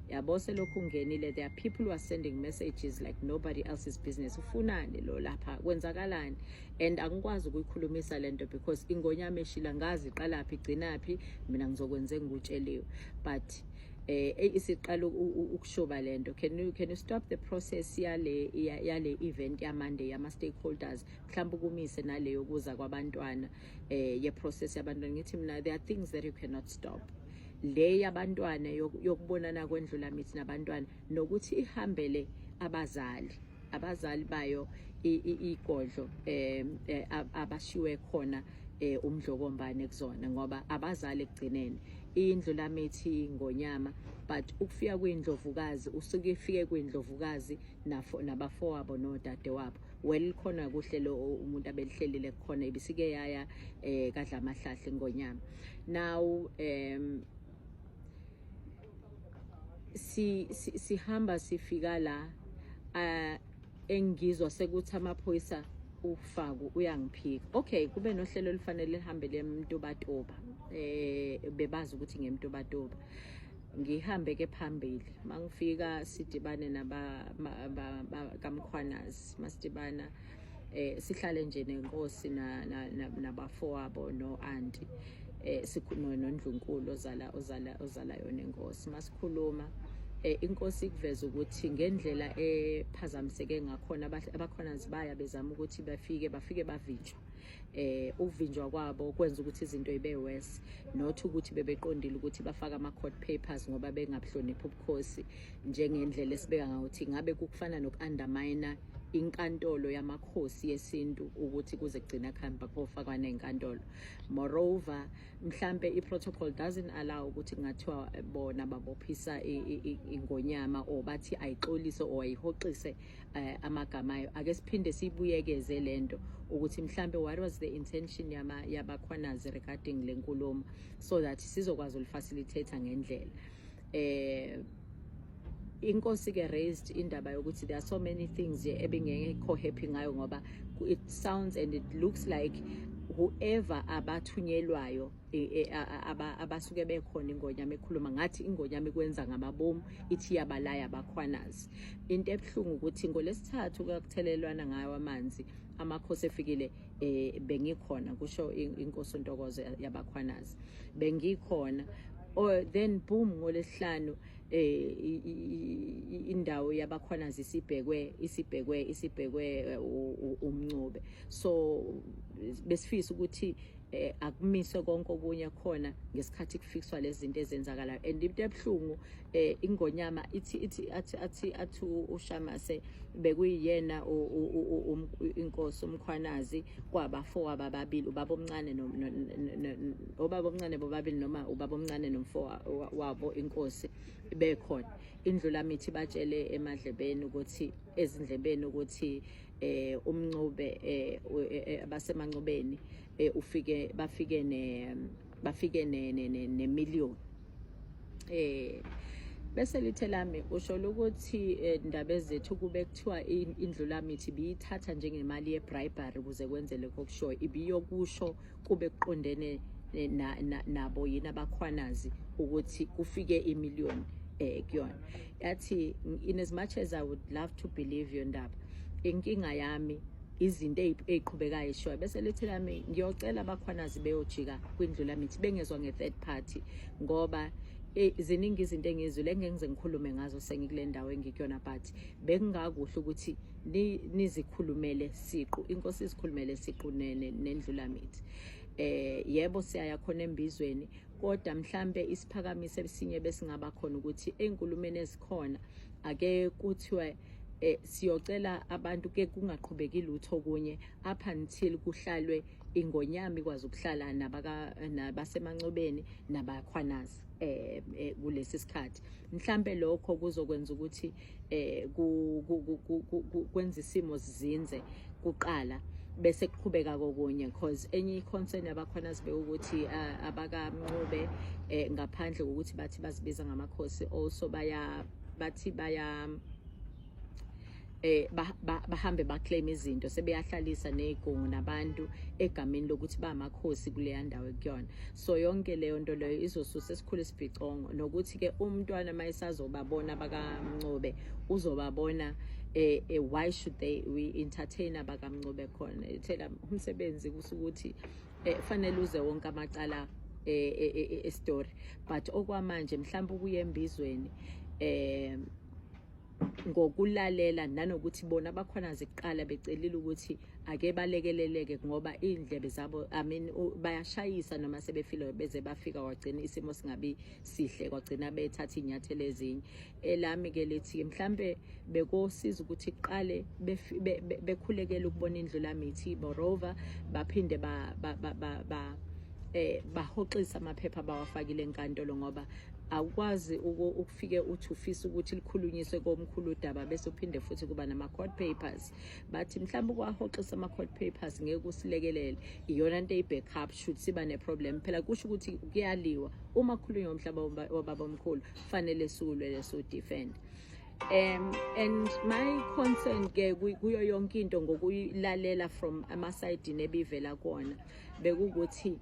Speaker 1: yabo, selokhu ungenile there are people who are sending messages like nobody else's business. Ufunani lo lapha? Kwenzakalani? And angikwazi ukuyikhulumisa lento because ingonyama eshila ngazi iqalaphi, igcinaphi. Mina ngizokwenza engikutsheliwe, but isiqala ukushoba lento. Can you stop the process yale event ya Monday yama stakeholders, mhlawumbe ukumise nale yokuza kwabantwana, ye process yabantwana?" Ngithi mina, "There are things that you cannot stop. Le yabantwana, yokubonana kweNdlulamithi nabantwana, nokuthi ihambele abazali bayo igodlo abashiwe khona umdlokombane kuzona, ngoba abazali ekugcineni iNdlulamithi, ingonyama, but ukufika kwindlovukazi, usuke ifike kwindlovukazi nabafowabo nodadewabo. Well, khona kuhle lo umuntu abelihlelile khona, ibisike yaya kadla amahlahle ingonyama. Now sihamba sifika la, engizwa sekuthi amaphoyisa, uFaku uyangiphika. Okay, kube nohlelo olufanele lihambe lemtubatuba, bebazi ukuthi ngemtubatuba. Ngihambe ke phambili, mangifika sidibane naba kaMkhwanazi. Masidibana, sihlale nje nenkosi nabafowabo no auntie, nondlunkulu ozala yona inkosi. Masikhuluma, inkosi ikuveza ukuthi ngendlela ephazamiseke ngakhona, abakhona zibaya bezama ukuthi bafike bavinjwa. Ukuvinjwa kwabo kwenza ukuthi izinto ibe worse, not ukuthi bebeqondile ukuthi bafaka ama court papers ngoba bengabuhloniphi ubukhosi njengendlela esibeka ngakuthi ngabe kufana noku-undermine inkantolo yamakhosi yesintu, ukuthi kuze kugcina kuhamba kofakwa nenkantolo. Moreover, mhlambe i-protocol doesn't allow ukuthi kungathiwa bona babophisa ingonyama or bathi ayixolise or ayihoxise amagama ayo. Ake siphinde siyibuyekeze lento ukuthi mhlambe what was the intention yabakhwanazi regarding le nkulumo, so that sizokwazi ulifacilitate ngendlela. Inkosi ke raised indaba yokuthi there are so many things ebengekho happy ngayo, ngoba it sounds and it looks like whoever abathunyelwayo, abasuke bekhona, ingonyama ekhuluma ngathi ingonyama ikwenza ngamabomu, ithi iyabalaya abakhwanazi. Into ebuhlungu ukuthi ngolesithathu kuyakuthelelwana ngayo amanzi, amakhosi efikile, bengikhona, kusho inkosi uNtokozo yabakhwanazi, bengikhona. Or then boom, ngolesihlanu indawo yabakhwanazi isibhekwe umncube. So besifisa ukuthi akumiswe konke okunye khona ngesikhathi kufikswa lezi zinto ezenzakalayo. And into ebuhlungu, ingonyama ithi athi uShamase bekuyiyena inkosi umkhwanazi kwabafowabo ababili, ubaba omncane obaba omncane bobabili, noma ubaba omncane nomfo wabo inkosi bekhona. Indlulamithi batshele emadlebeni ukuthi, ezindlebeni ukuthi umncube abasemancubeni ufike bafike ne million. Bese lithe lami usho ukuthi ndaba ezethu kube kuthiwa indlulamithi ibiyithatha njengemali ye-bribery ukuze kwenze lokho okushoyo, ibiyokusho kube kuqondene nabo yini abakhwanazi ukuthi kufike imiliyoni kuyona. Yathi, in as much as I would love to believe you, ndaba, inkinga yami izinto ey'qhubekayo eshoyo. Bese lithi lami ngiyocela abakhwanazi beyojika kwindlulamithi bengezwa nge-third party, ngoba ziningi izinto engizwile engeke ngize ngikhulume ngazo sengikule ndawo engikuyona, but bekungakuhle ukuthi nizikhulumele siqu, inkosi izikhulumele siqu nendlulamithi. Yebo, siyaya khona embizweni, kodwa mhlambe isiphakamiso esinye besingaba khona ukuthi ey'nkulumeni ezikhona ake kuthiwe siyocela abantu ke kungaqhubeki lutho kunye up until kuhlalwe ingonyama ikwazi ukuhlala nabaka nabasemancubeni nabakhwanazi kulesi sikhathi. Mhlambe lokho kuzokwenza ukuthi kwenza isimo sizinze kuqala, bese kuqhubeka kokunye, because enye i-concern yabakhona sibe ukuthi abakamncube, ngaphandle kokuthi bathi bazibiza ngamakhosi, also baya bathi baya bahambe baclaim izinto, sebeyahlalisa nezigungu nabantu egameni lokuthi bamakhosi kuleya ndawo ekuyona. So yonke leyo nto leyo izosusa esikhulu isibhicongo, nokuthi ke umntwana mayisazobabona bakamncube uzobabona. Why should they we entertain abakamncube khona? Thela umsebenzi kusukuthi fanele uze wonke amacala e-story, but okwamanje mhlawumbe ukuya embizweni ngokulalela, nanokuthi bona bakhona ziqala becelile ukuthi ake balekeleleke, ngoba iy'ndlebe zabo, I mean, bayashayisa noma sebefile beze bafika, kwagcina isimo singabi sihle, kwagcina bethatha iy'nyathelo ezinye. Elami ke lithi mhlambe bekosiza ukuthi kuqale bekhulekele ukubona indlulamithi, moreover baphinde ba ba ba, ba, ba bahoxisa amaphepha abawafakile enkantolo, ngoba awukwazi ukufike uthi ufisa ukuthi likhulunyiswe komkhulu udaba, bese uphinde futhi kuba nama-court papers. Bathi mhlawumbe ukwahoxisa ama-court papers ngeke kusilekelele, iyona nto eyi-backup should siba ne-problem. Phela kusho ukuthi kuyaliwa uma kukhulunywa ngomhlaba wababa omkhulu, fanele siwulwele, siwudefend. And my concern ke kuyo yonke into ngokuyilalela from amasayidini ebivela kuwona bekukuthi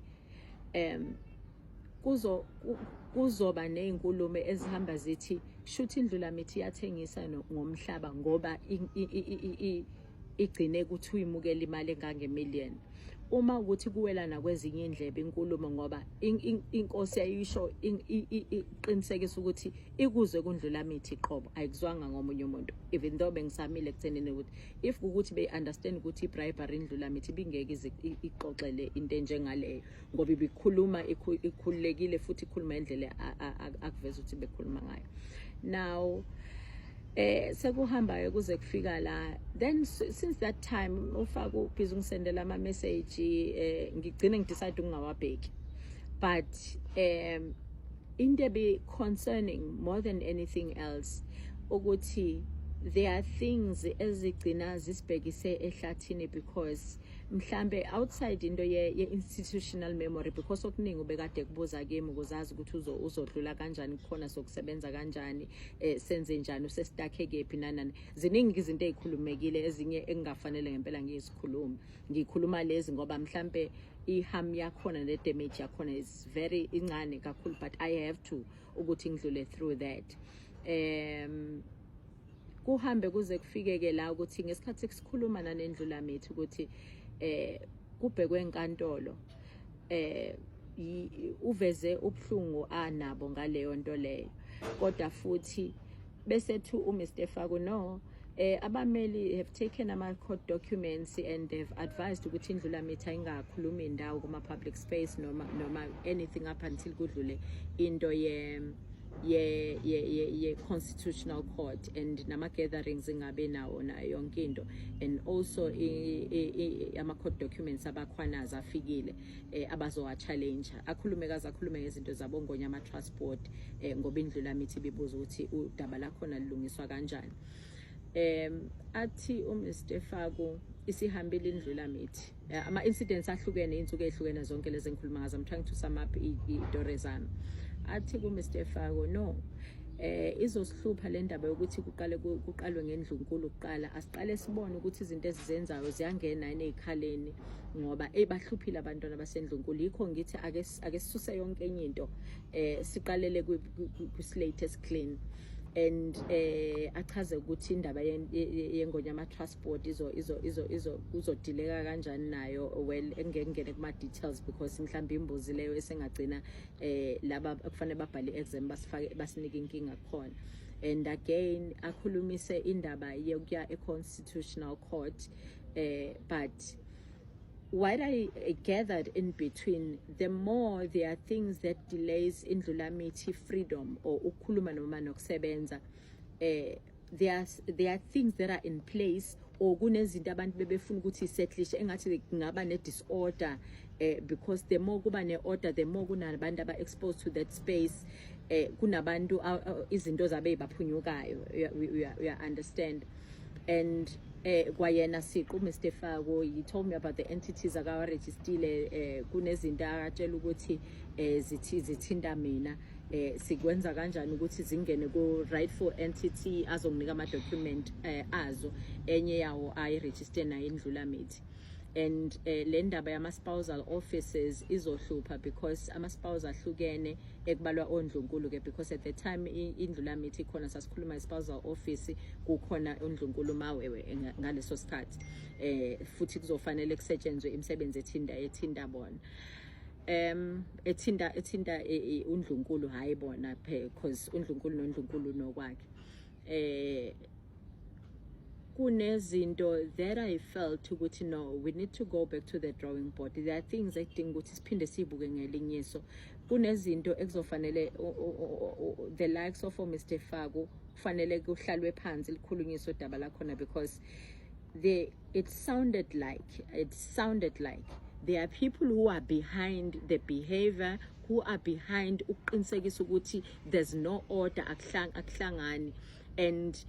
Speaker 1: kuzoba nezinkulumo ezihamba zithi shuthi indlulamithi iyathengisa ngomhlaba, ngoba igcine ukuthi uyimukela imali engange-million, uma ukuthi kuwela nakwezinye indlebe inkulumo, ngoba inkosi yayisho iqinisekisa ukuthi ikuzwe kundlulamithi qobo, ayikuzwanga ngomunye umuntu, even though bengisamile ekuthenini ukuthi if ukuthi be-understand ukuthi i-bribery, indlulamithi ibingeke ize ixoxele into enjengaleyo, ngoba ibikhuluma ikhululekile futhi ikhuluma indlela akuveza ukuthi bekhuluma ngayo. Now sekuhamba kuze kufika la, then since that time ufaka ubhizi ungisendela ama message, ngigcine ngidecide ukungawabheki. But into ebi concerning more than anything else ukuthi there are things ezigcina zisibhekise ehlathini, because Mhlambe outside into ye institutional memory, because okuningi ubekade kubuza kimi ukuze azi ukuthi uzodlula kanjani kukhona, sokusebenza kanjani, senze njani, use-stuck-e kephi, nanani. Ziningi izinto ey'khulumekile, ezinye engingafanele ngempela ngizikhulume. Ngikhuluma lezi ngoba mhlambe i-harm yakhona ne-damage yakhona is very incane kakhulu, but I have to ukuthi ngidlule through that. Kuhambe kuze kufike-ke la ukuthi ngesikhathi sikhuluma nanendlulamithi ukuthi kubhekwe enkantolo, uveze ubuhlungu anabo ngaleyo nto leyo. Kodwa futhi bese thu uMr Faku, no, abameli have taken ama court documents and they've advised ukuthi indlulamithi ayingakhulumi indawo kuma public space noma anything up until kudlule into ye constitutional court and nama gatherings ingabe nawo nayo yonke into. And also ama court documents abakhwanazi afikile, abazowa challenge. Akhulume kaze akhulume ngezinto zabo Ngonyama Trust Board, ngoba indlulamithi ibibuza ukuthi udaba lakhona lilungiswa kanjani. Athi uMr Faku isihambile indlulamithi, ama incidents ahlukene, insuku ezihlukene zonke lezi engikhuluma ngazo. I'm trying to sum up i-story zami. Athi ku Mr Faku, no, izosihlupha le ndaba yokuthi kuqale kuqalwe ngendlunkulu kuqala. Asiqale sibone ukuthi izinto ezizenzayo ziyangena yini ey'khaleni, ngoba ebahluphile abantwana basendlunkulu. Yikho ngithi ake sisuse yonke enye into, siqalele ku-slate clean. And achaze ukuthi indaba yeNgonyama Trust Board izo izo izo izo kuzodileka kanjani nayo. Well, engeke ngene kuma details because mhlawumbe imbuzi leyo esengagcina laba kufanele babhale exam basifake, basinike inkinga khona. And again akhulumise indaba yokuya e-constitutional court, but what I gathered in between, the more there are things that delays indlulamithi freedom or ukukhuluma noma nokusebenza, there are things that are in place or kunezinto abantu bebefuna ukuthi isettlishe, engathi kungaba ne disorder, because the more kuba ne order, the more kunabantu aba exposed to that space, kunabantu izinto zabe baphunyukayo. You understand? And kwayena siqu Mr Fako, he told me about the entities akawa-registile. Kunezinto akatshela ukuthi zithi zithinta mina, sikwenza kanjani ukuthi zingene ku rightful entity, azonginika ama document azo. Enye yawo ayi-register nayo indlulamithi. And le ndaba yama spousal offices izohlupha because ama spouse ahlukene, ekubalwa ondlunkulu ke, because at the time indlulamithi ikhona, sasikhuluma spousal office, kukhona ondlunkulu mawewe ngaleso sikhathi, futhi kuzofanele kusetshenzwe imisebenzi ethinta bona, ethinta undlunkulu, hayi bona, because undlunkulu nondlunkulu nokwakhe. Kunezinto that I felt ukuthi no, we need to go back to the drawing board. There are things ekudinga ukuthi siphinde sibuke ngelinye iso. Kunezinto ekuzofanele the likes of Mr Faku kufanele kuhlalwe phansi, likhulunyiswe udaba lakhona, because they it sounded like there are people who are behind the behavior, who are behind ukuqinisekisa ukuthi there's no order, akuhlangani and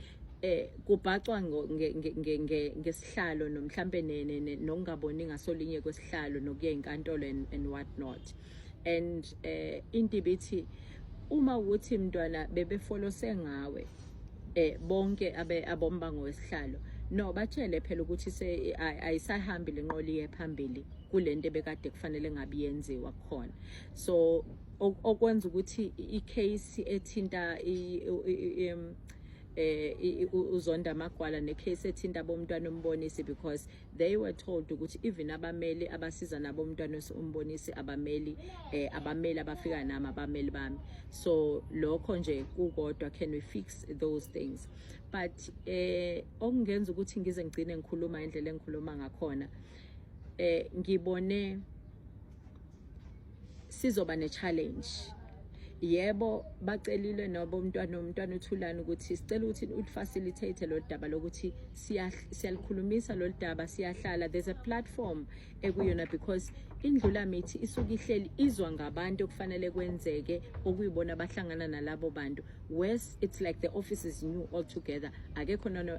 Speaker 1: kubhacwa ngesihlalo nomhlambe nokungaboni ngasolinye kwesihlalo nokuya enkantolo and what not. And into ibithi uma ukuthi mntwana bebefolose ngawe, bonke abe abombango wesihlalo, no, batshele phela ukuthi se ayisahambi lenqola iye phambili kulento ebekade kufanele ngabe yenziwa khona. So okwenza ukuthi i-case ethinta uzonda amagwala ne-case ethinta bomntwana umbonisi, because they were told ukuthi even abameli abasiza nabo umntwana umbonisi, abameli abafika nami, abameli bami. So lokho nje kukodwa, can we fix those things? But okungenza ukuthi ngize ngigcine ngikhuluma indlela engikhuluma ngakhona, ngibone sizoba ne challenge. Yebo, bacelile nobo umntwana uThulani ukuthi sicela ukuthi ulifacilitate lo daba lokuthi siyalikhulumisa lolu daba, siyahlala. There's a platform ekuyona because Indlulamithi isuke ihleli izwa ngabantu okufanele kwenzeke, okuyibona abahlangana nalabo bantu. Whereas it's like the office is new altogether, akekho nono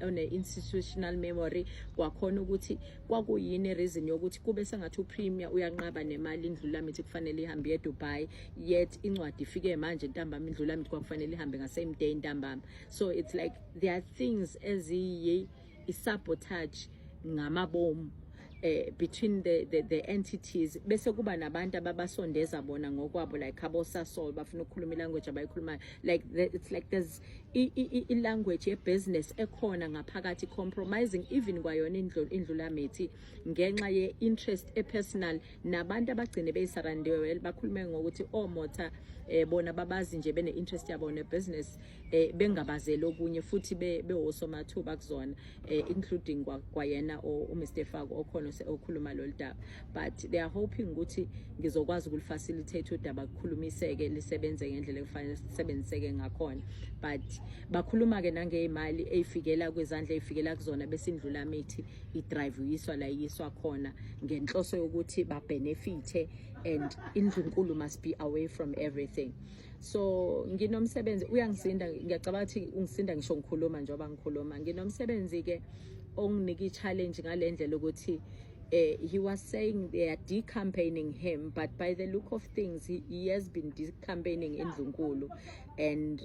Speaker 1: one institutional memory kwakhona ukuthi kwakuyini reason yokuthi kube sengathi uPremier uyanqaba nemali Indlulamithi kufanele ihambe iye eDubai, yet incwadi ifike manje ntambama, Indlulamithi kwakufanele ihambe nga same day ntambama. So it's like there are things eziyi sabotage ngamabomu between the entities, bese kuba nabantu ababasondeza bona ngokwabo, like abo Sasol bafuna ukukhuluma ilanguage abayikhulumayo. Like it's like there's i language ye business ekhona ngaphakathi compromising even kwayona Indlulamithi ngenxa ye interest epersonal, nabantu abagcine beyisurroundiwe bakhulume ngokuthi omotha bona babazi nje bene interest yabo ne business, bengabazeli okunye, futhi bewosomathuba kuzona, including kwayena uMr Faku okhona okhuluma lolu daba. But they are hoping ukuthi ngizokwazi ukulifacilitate udaba, kukhulumiseke, lisebenze ngendlela ekufanele sisebenziseke ngakhona. But bakhuluma ke nangeyimali eyifikela kwezandla, eyifikela kuzona, bese Indlulamithi idrive uyiswa la iyiswa khona ngenhloso yokuthi babenefite, and indlunkulu must be away from everything. So nginomsebenzi, uyangisinda, ngiyacabanga ukuthi ungisinda ngisho ngikhuluma, njengoba ngikhuluma nginomsebenzi ke onginika i-challenge ngale ndlela ukuthi he was saying they are decampaigning him, but by the look of things he has been decampaigning indlunkulu. And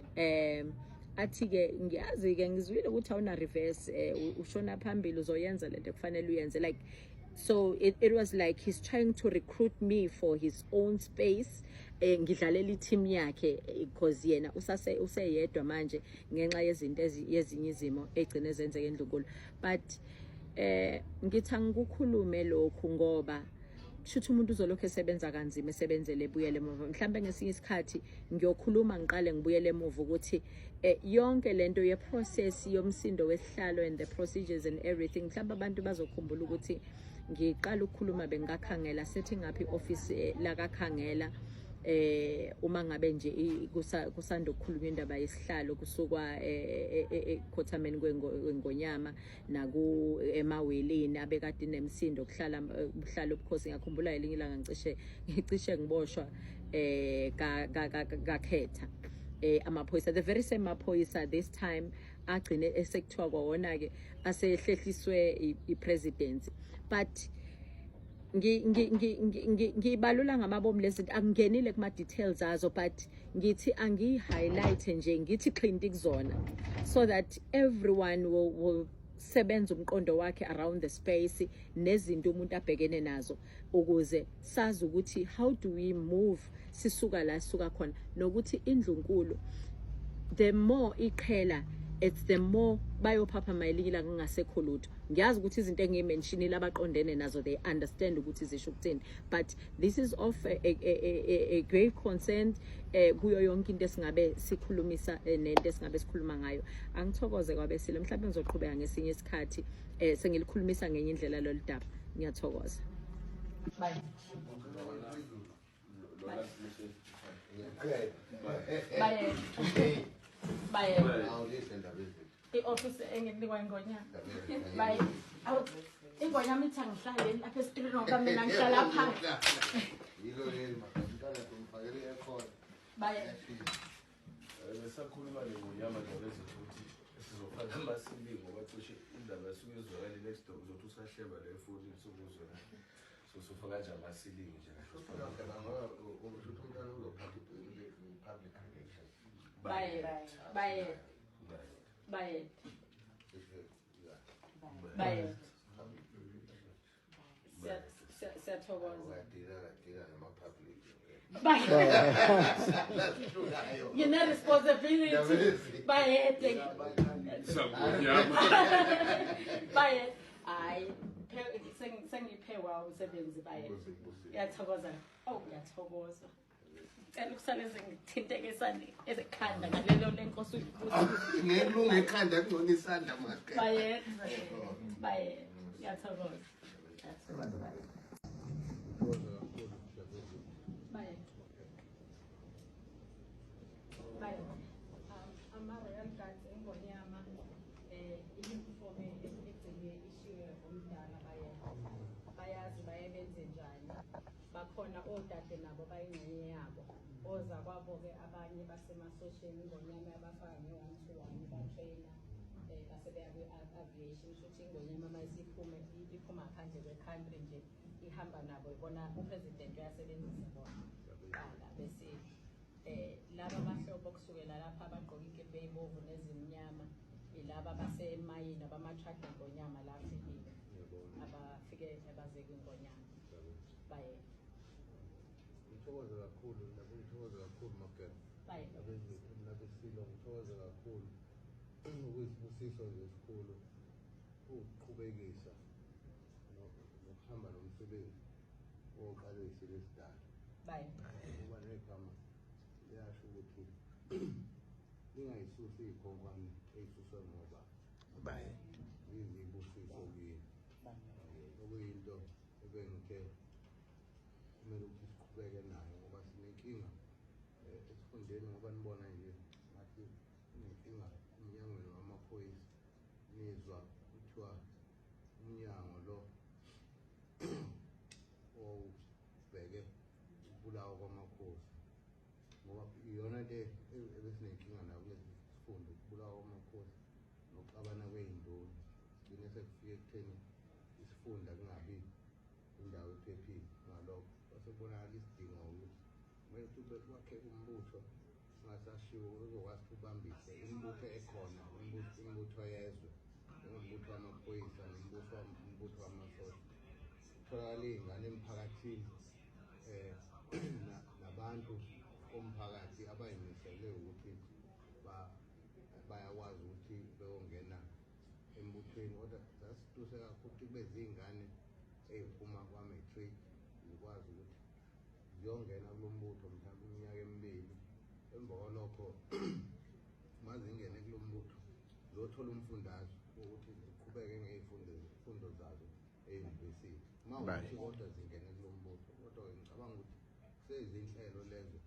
Speaker 1: athi ke ngiyazi ke, ngizwile ukuthi awuna reverse, ushona phambili, uzoyenza lento ekufanele uyenze. Like, so it was like he's trying to recruit me for his own space, ngidlalela i-team yakhe, because yena usase useyedwa manje ngenxa yezinto yezinye izimo egcine zenzeka endlunkulu. But ngithi angikukhulume lokhu ngoba kushuthi umuntu uzolokhu esebenza kanzima, esebenzele ebuyele emuva. Mhlawumbe ngesinye isikhathi ngiyokhuluma, ngiqale ngibuyele emuva ukuthi yonke lento ye-process yomsindo wesihlalo and the procedures and everything, mhlawumbe abantu bazokhumbula ukuthi ngiqala ukukhuluma bengakhangela setting up i-office lakakhangela, uma ngabe nje kusanda ukukhulunywa indaba yesihlalo, kusukwa ekhothameni kwengonyama naku emaweleni abekade nemsindo kuhlala ubuhlalo obukhosi. Ngiyakhumbula elinye ilanga ngicishe ngiboshwa ka kakhetha amaphoyisa, the very same maphoyisa this time agcine esekuthiwa kwawona ke asehlehliswe i-presidency. But ngibalula ngamabomu lezi zinto, angingenile kuma details azo, but ngithi angiyi-highlight nje, ngithi xhinti kuzona so that everyone will sebenza umqondo wakhe around the space nezinto umuntu abhekene nazo, ukuze sazi ukuthi how do we move sisuka la sisuka khona, nokuthi indlunkulu the more iqhela, it's the more bayophaphama elinye ilanga kungasekho lutho. Ngiyazi ukuthi izinto engiyimentionile abaqondene nazo, they understand ukuthi zisho ukuthini, but this is of a great concern kuyo yonke into esingabe sikhulumisa, nento esingabe sikhuluma ngayo. Angithokoze kwabesile, mhlawumbe ngizoqhubeka ngesinye isikhathi, sengilikhulumisa ngenye indlela lolu daba. Ngiyathokoza. Bye. Bye. Bye. I-office enginikwa ingonyama. Bye. Awu, ingonyama ithi angihlale lapha esitulweni ngoba mina ngihlala phansi.
Speaker 2: Yilo leli umntwana umfakele i-aircon.
Speaker 1: Bye.
Speaker 3: Besakhuluma nengonyama ndaba ezithi ukuthi sizofaka amasilingi ngoba cishe indaba yasuke izwakale next door, uzothi usahleba la efonini sokuzwela, so sofaka nje amasilingi nje kahle.
Speaker 2: Phela ngoba usho ukuthi umntwana uzophatha i-public relations.
Speaker 1: Bye. Bye. Bye.
Speaker 2: Yeah.
Speaker 1: Bye. Siyathokoza.
Speaker 2: Uyadila kadila nama-public.
Speaker 1: Bye.
Speaker 2: Lahlulayo.
Speaker 1: Ngine responsibility. Bye.
Speaker 3: Sangonyama.
Speaker 1: Bye. Hayi, sengiphewa umsebenzi, baye. Ngiyathokoza. Oh, ngiyathokoza. Cela ukusale sengithinteke esandla ezekhanda ngalelo lenkosi uyibusi.
Speaker 2: Ngeke kulunge ekhanda, kungcono isandla maqeda.
Speaker 1: Baye. Baye. Ngiyathokoza. Ngiyathokoza, baye. Baye. Ozakwabo-ke abanye basemasosheni, iNgonyama yabafaka nge-one to one, batrayina base beya kwi-aviation. Kusho ukuthi iNgonyama uma isiphume iphuma ngaphandle kwe-country nje, ihamba nabo, ibona u-president uyasebenzisa bona kuqala, bese laba bahlobo kusukela lapha abagqoka ikephe ey'bovu nezimnyama, ilaba basemayini abama-truck eNgonyama la afikile, abafike baze kwiNgonyama baye.
Speaker 2: Ngithokoze kakhulu, ngithokoze kakhulu, Mageba.
Speaker 1: Baye.
Speaker 2: Nabesilo, ngithokoze kakhulu. Okuyisibusiso nje esikhulu ukuqhubekisa nokuhamba nomsebenzi oqalwe isilo esidala.
Speaker 1: Baye.
Speaker 2: Ngoba negama liyasho ukuthi ningayisusi iy'khonkwane ey'suswe ngoba
Speaker 4: Baye.
Speaker 2: ziyizibusiso kini. Okuyinto ebengithe kumele ukuthi siqhubeke nayo ngoba sinenkinga esifundeni, ngoba nibona nje ngathi kunenkinga emnyangweni wamaphoyisa. Nizwa kuthiwa umnyango lo owawubheke ukubulawa kwamakhosi, ngoba iyona nto ebesinenkinga nayo kulesi sifundo, ukubulawa kwamakhosi nokuxabana kwey'nduna. Sigcine sekufike ekutheni isifunda kungabi indawo ephephile. Ngalokho kwase kubonakala isidingo ukuthi kumele ukuthi kube kwakheke umbutho ungasashiwo uzokwazi ukuthi ubambise imibutho ekhona, imibutho yezwe, njengombutho wamaphoyisa umbutho wamasosha. Kutholakala iy'ngane emphakathini nabantu bomphakathi abayimisele ukuthi bayakwazi ukuthi beyongena embuthweni, kodwa sasituse kakhulu ukuthi kube ziy'ngane ey'phuma kwa-matric zikwazi ukuthi ziyongena kulo mbutho mhlawumbe iminyaka emibili. Emva kwalokho uma zingene kulo mbutho ziyothola umfundazo wokuthi ziqhubeke ngey'fundo zazo eyunivesithi, uma ukuthi kodwa zingene kulo mbutho. Kodwa-ke ngicabanga ukuthi kuseyizinhlelo lezo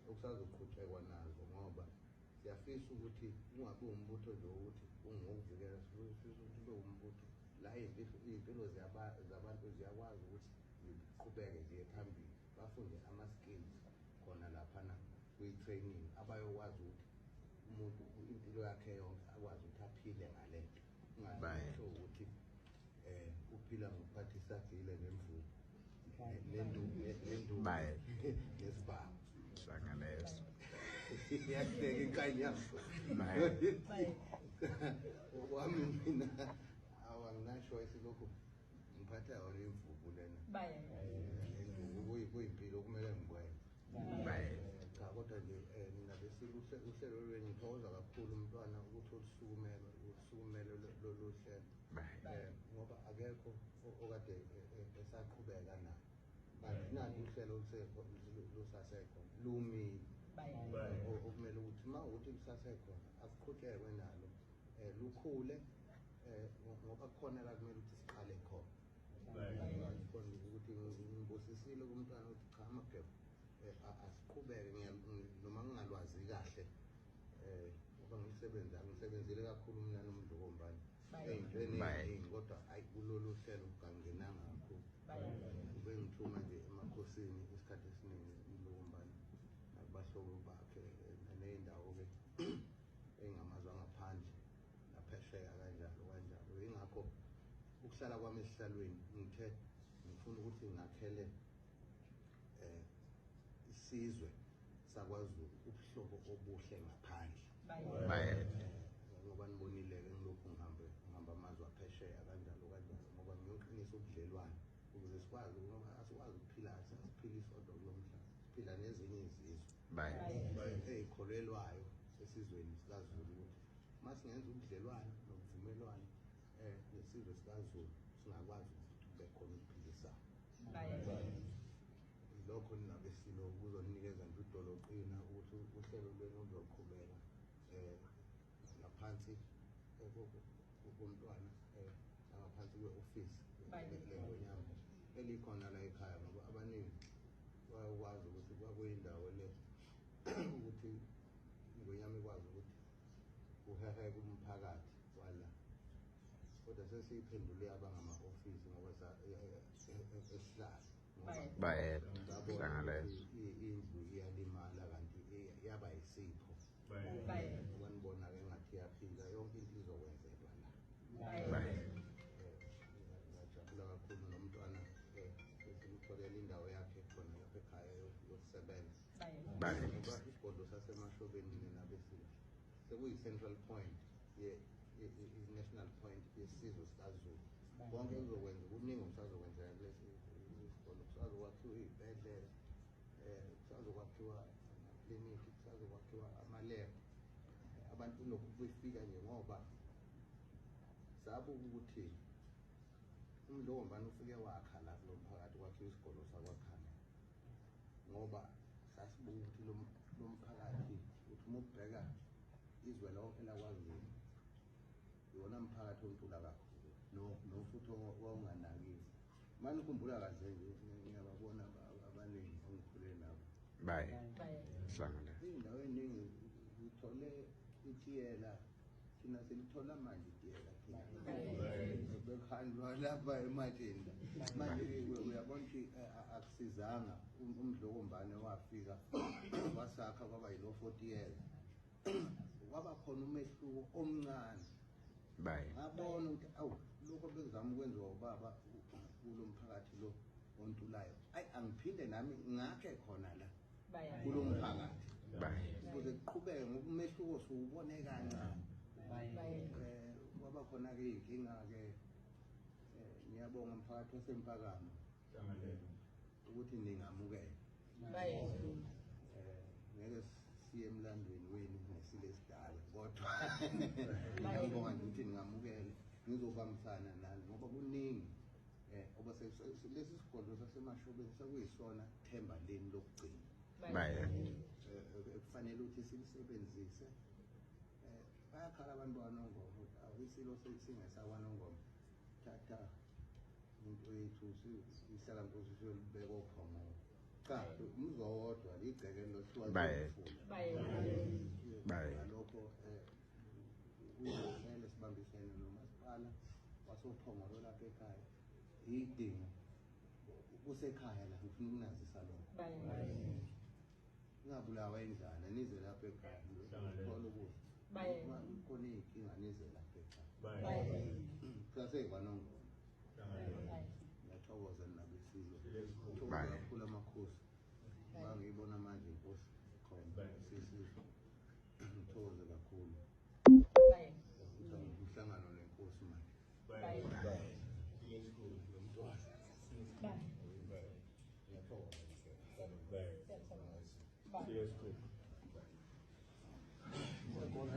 Speaker 2: okusazoqhutshekwa nazo, ngoba siyafisa ukuthi ungabi umbutho nje wokuthi ungokuvikela, sifisa ukuthi ube umbutho la iy'mpilo zabantu ziyakwazi ukuthi ziqhubeke ziye phambili, bafunde ama-skills khona laphana kwi-training abayokwazi ukuthi umuntu impilo yakhe yonke akwazi ukuthi aphile ngale nto, ungasho ukuthi uphila ngokuphatha isagile nemvubu nenduku nesibhamu.
Speaker 4: Hlangaleso.
Speaker 2: Iyahleka inkanyamba. Okwami mina awanginashoyisi, lokhu ngiphatha yona imvubu lena nenduku, kuyimpilo okumele ngikwenze. Cha, kodwa nje nina besilo uhlelo lwenu, ngithokoza kakhulu umntwana ukuthi olusukumele lolu hlelo, ngoba akekho okade esaqhubeka nayo, but nathi uhlelo lusasekhona, lumile, okumele ukuthi uma ukuthi lusasekhona akuqhutshekwe nalo, lukhule, ngoba kukhona la kumele ukuthi siqale khona. Khona ukuthi ngibusisile kumntwana ukuthi cha, Amageba, asiqhubeke, noma ngingalwazi kahle, ngoba ngisebenza ngisebenzile kakhulu mina noMdlokombane ey'ntweni ey'ningi, kodwa ayi, kulolu hlelo kangingenanga kakhulu. Ube ngithuma nje emakhosini isikhathi esiningi uMdlokombane nakubahlobo bakhe, ney'ndawo-ke ey'ngamazwe angaphandle naphesheya kanjalo kanjalo. Yingakho ukuhlala kwami esihlalweni ngithe ngifuna ukuthi ngakhele isizwe sakwaZulu ubuhlobo obuhle ngaphandle, ngoba nibonile-ke ngilokhu ngihambe ngihamba amazwe aphesheya kanjalo kanjalo, ngoba ngiyoqinisa ubudlelwane ukuze sikwazi, ngoba asikwazi ukuphila, asiphili sodwa kulo mhlaba, siphila nezinye izizwe ey'kholelwayo esizweni sikaZulu ukuthi uma singenza ubudlelwane nobuvumelwano nesizwe sikaZulu, singakwazi ukuthi kube khona ukuphilisana. Lokho ningabesilo kuzonikeza nje udoloqina ukuthi uhlelo lwenu luzoqhubeka ngaphansi komntwana, nangaphansi kwe-ofisi leNgonyama elikhona la ekhaya, ngoba abaningi bayakwazi ukuthi kwakuyindawo le ukuthi iNgonyama ikwazi ukuthi kuheheke umphakathi wala, kodwa sesiyiphendule yaba ngama-ofisi ngoba esihlalo.
Speaker 4: Bayede Hlangalezo.
Speaker 2: Indlu iyalimala kanti yaba isipho. Ngoba nibona-ke engathi iyaphila yonke into izokwenzelwa la.
Speaker 4: Bayede.
Speaker 2: Ngiyajabula kakhulu nomntwana esimtholele indawo yakhe khona lapha ekhaya yokusebenza.
Speaker 4: Bayede.
Speaker 2: Ngoba isigodlo saseMashobeni nina besilo sekuyi-central point i-national point yesizwe sikaZulu. Konke kuzokwenza kuningi okusazokwenzeka kulesi sigodlo. Kusazokwakhiwa iy'bhedlela, kusazokwakhiwa amaklinikhi, kusazokwakhiwa amalebhu. Abantu lokhu befika nje ngoba sabuka ukuthi uMdlokombane ufike wakha la kulo mphakathi kwakhiwa isigodlo sakwaKhane, ngoba sasibuka ukuthi lo mphakathi uthi uma ubheka izwe lonke lakwaZulu iwona mphakathi ontula kakhulu nofuthi owawunganakiwe. Manje ukhumbula kahle nje ngiyababona abaningi engikhule nabo.
Speaker 4: Bayede Hlangalezo.
Speaker 2: Iy'ndawo ey'ningi uthole itiyela, thina silithola manje itiyela thina. Bekuhanjwa lapha ematsheni la. Manje uyabona ukuthi akusizanga uMdlokombane wafika wasakha kwaba yilo 40 years. Kwaba khona umehluko omncane.
Speaker 4: Bayede.
Speaker 2: Ngabona ukuthi awu lokho bekuzama ukwenziwa ubaba kulo mphakathi lo ontulayo. Ayi angiphinde nami ngakhe khona la kulo mphakathi.
Speaker 4: Bayede.
Speaker 2: Ukuze kuqhubeke ngoba umehluko siwubone kancane. Kwaba khona-ke iy'nkinga-ke ngiyabonga mphakathi waseMpakamo ukuthi ningamukela. Ngeke siye emlandweni wenu nesilo esidala kodwa ngiyabonga nje ukuthi ningamukele, ngizobambisana nani ngoba kuningi lesi sigodlo saseMashobeni sekuyisona themba leni lokugcina.
Speaker 4: Bayede.
Speaker 2: Kufanele ukuthi silisebenzise. Bayakhala abantu bakwaNongoma ukuthi awu isilo singesakwaNongoma, thatha into yethu ihlala nkosi siyolibeka oPhongolo. Cha, umuzwa wodwa ligceke lohluka.
Speaker 4: Bayede. Bayede.
Speaker 2: Ngalokho kuyivele sibambisene nomasipala wasoPhongolo lapha ekhaya. Idingo kusekhaya la, ngifuna ukunazisa lokho. Ningabulawa indlala, nize lapha ekhaya uthola ukudla. Khona iy'nkinga nize lapha ekhaya. KwaseKwaNongoma. Ngiyathokoza nabesizwe. Ngithokoza kakhulu amakhosi. Bangiyibona manje inkosi khona sisizwe. Ngithokoze kakhulu. Umhlangano nenkosi manje. Ngiyathokoza. Khona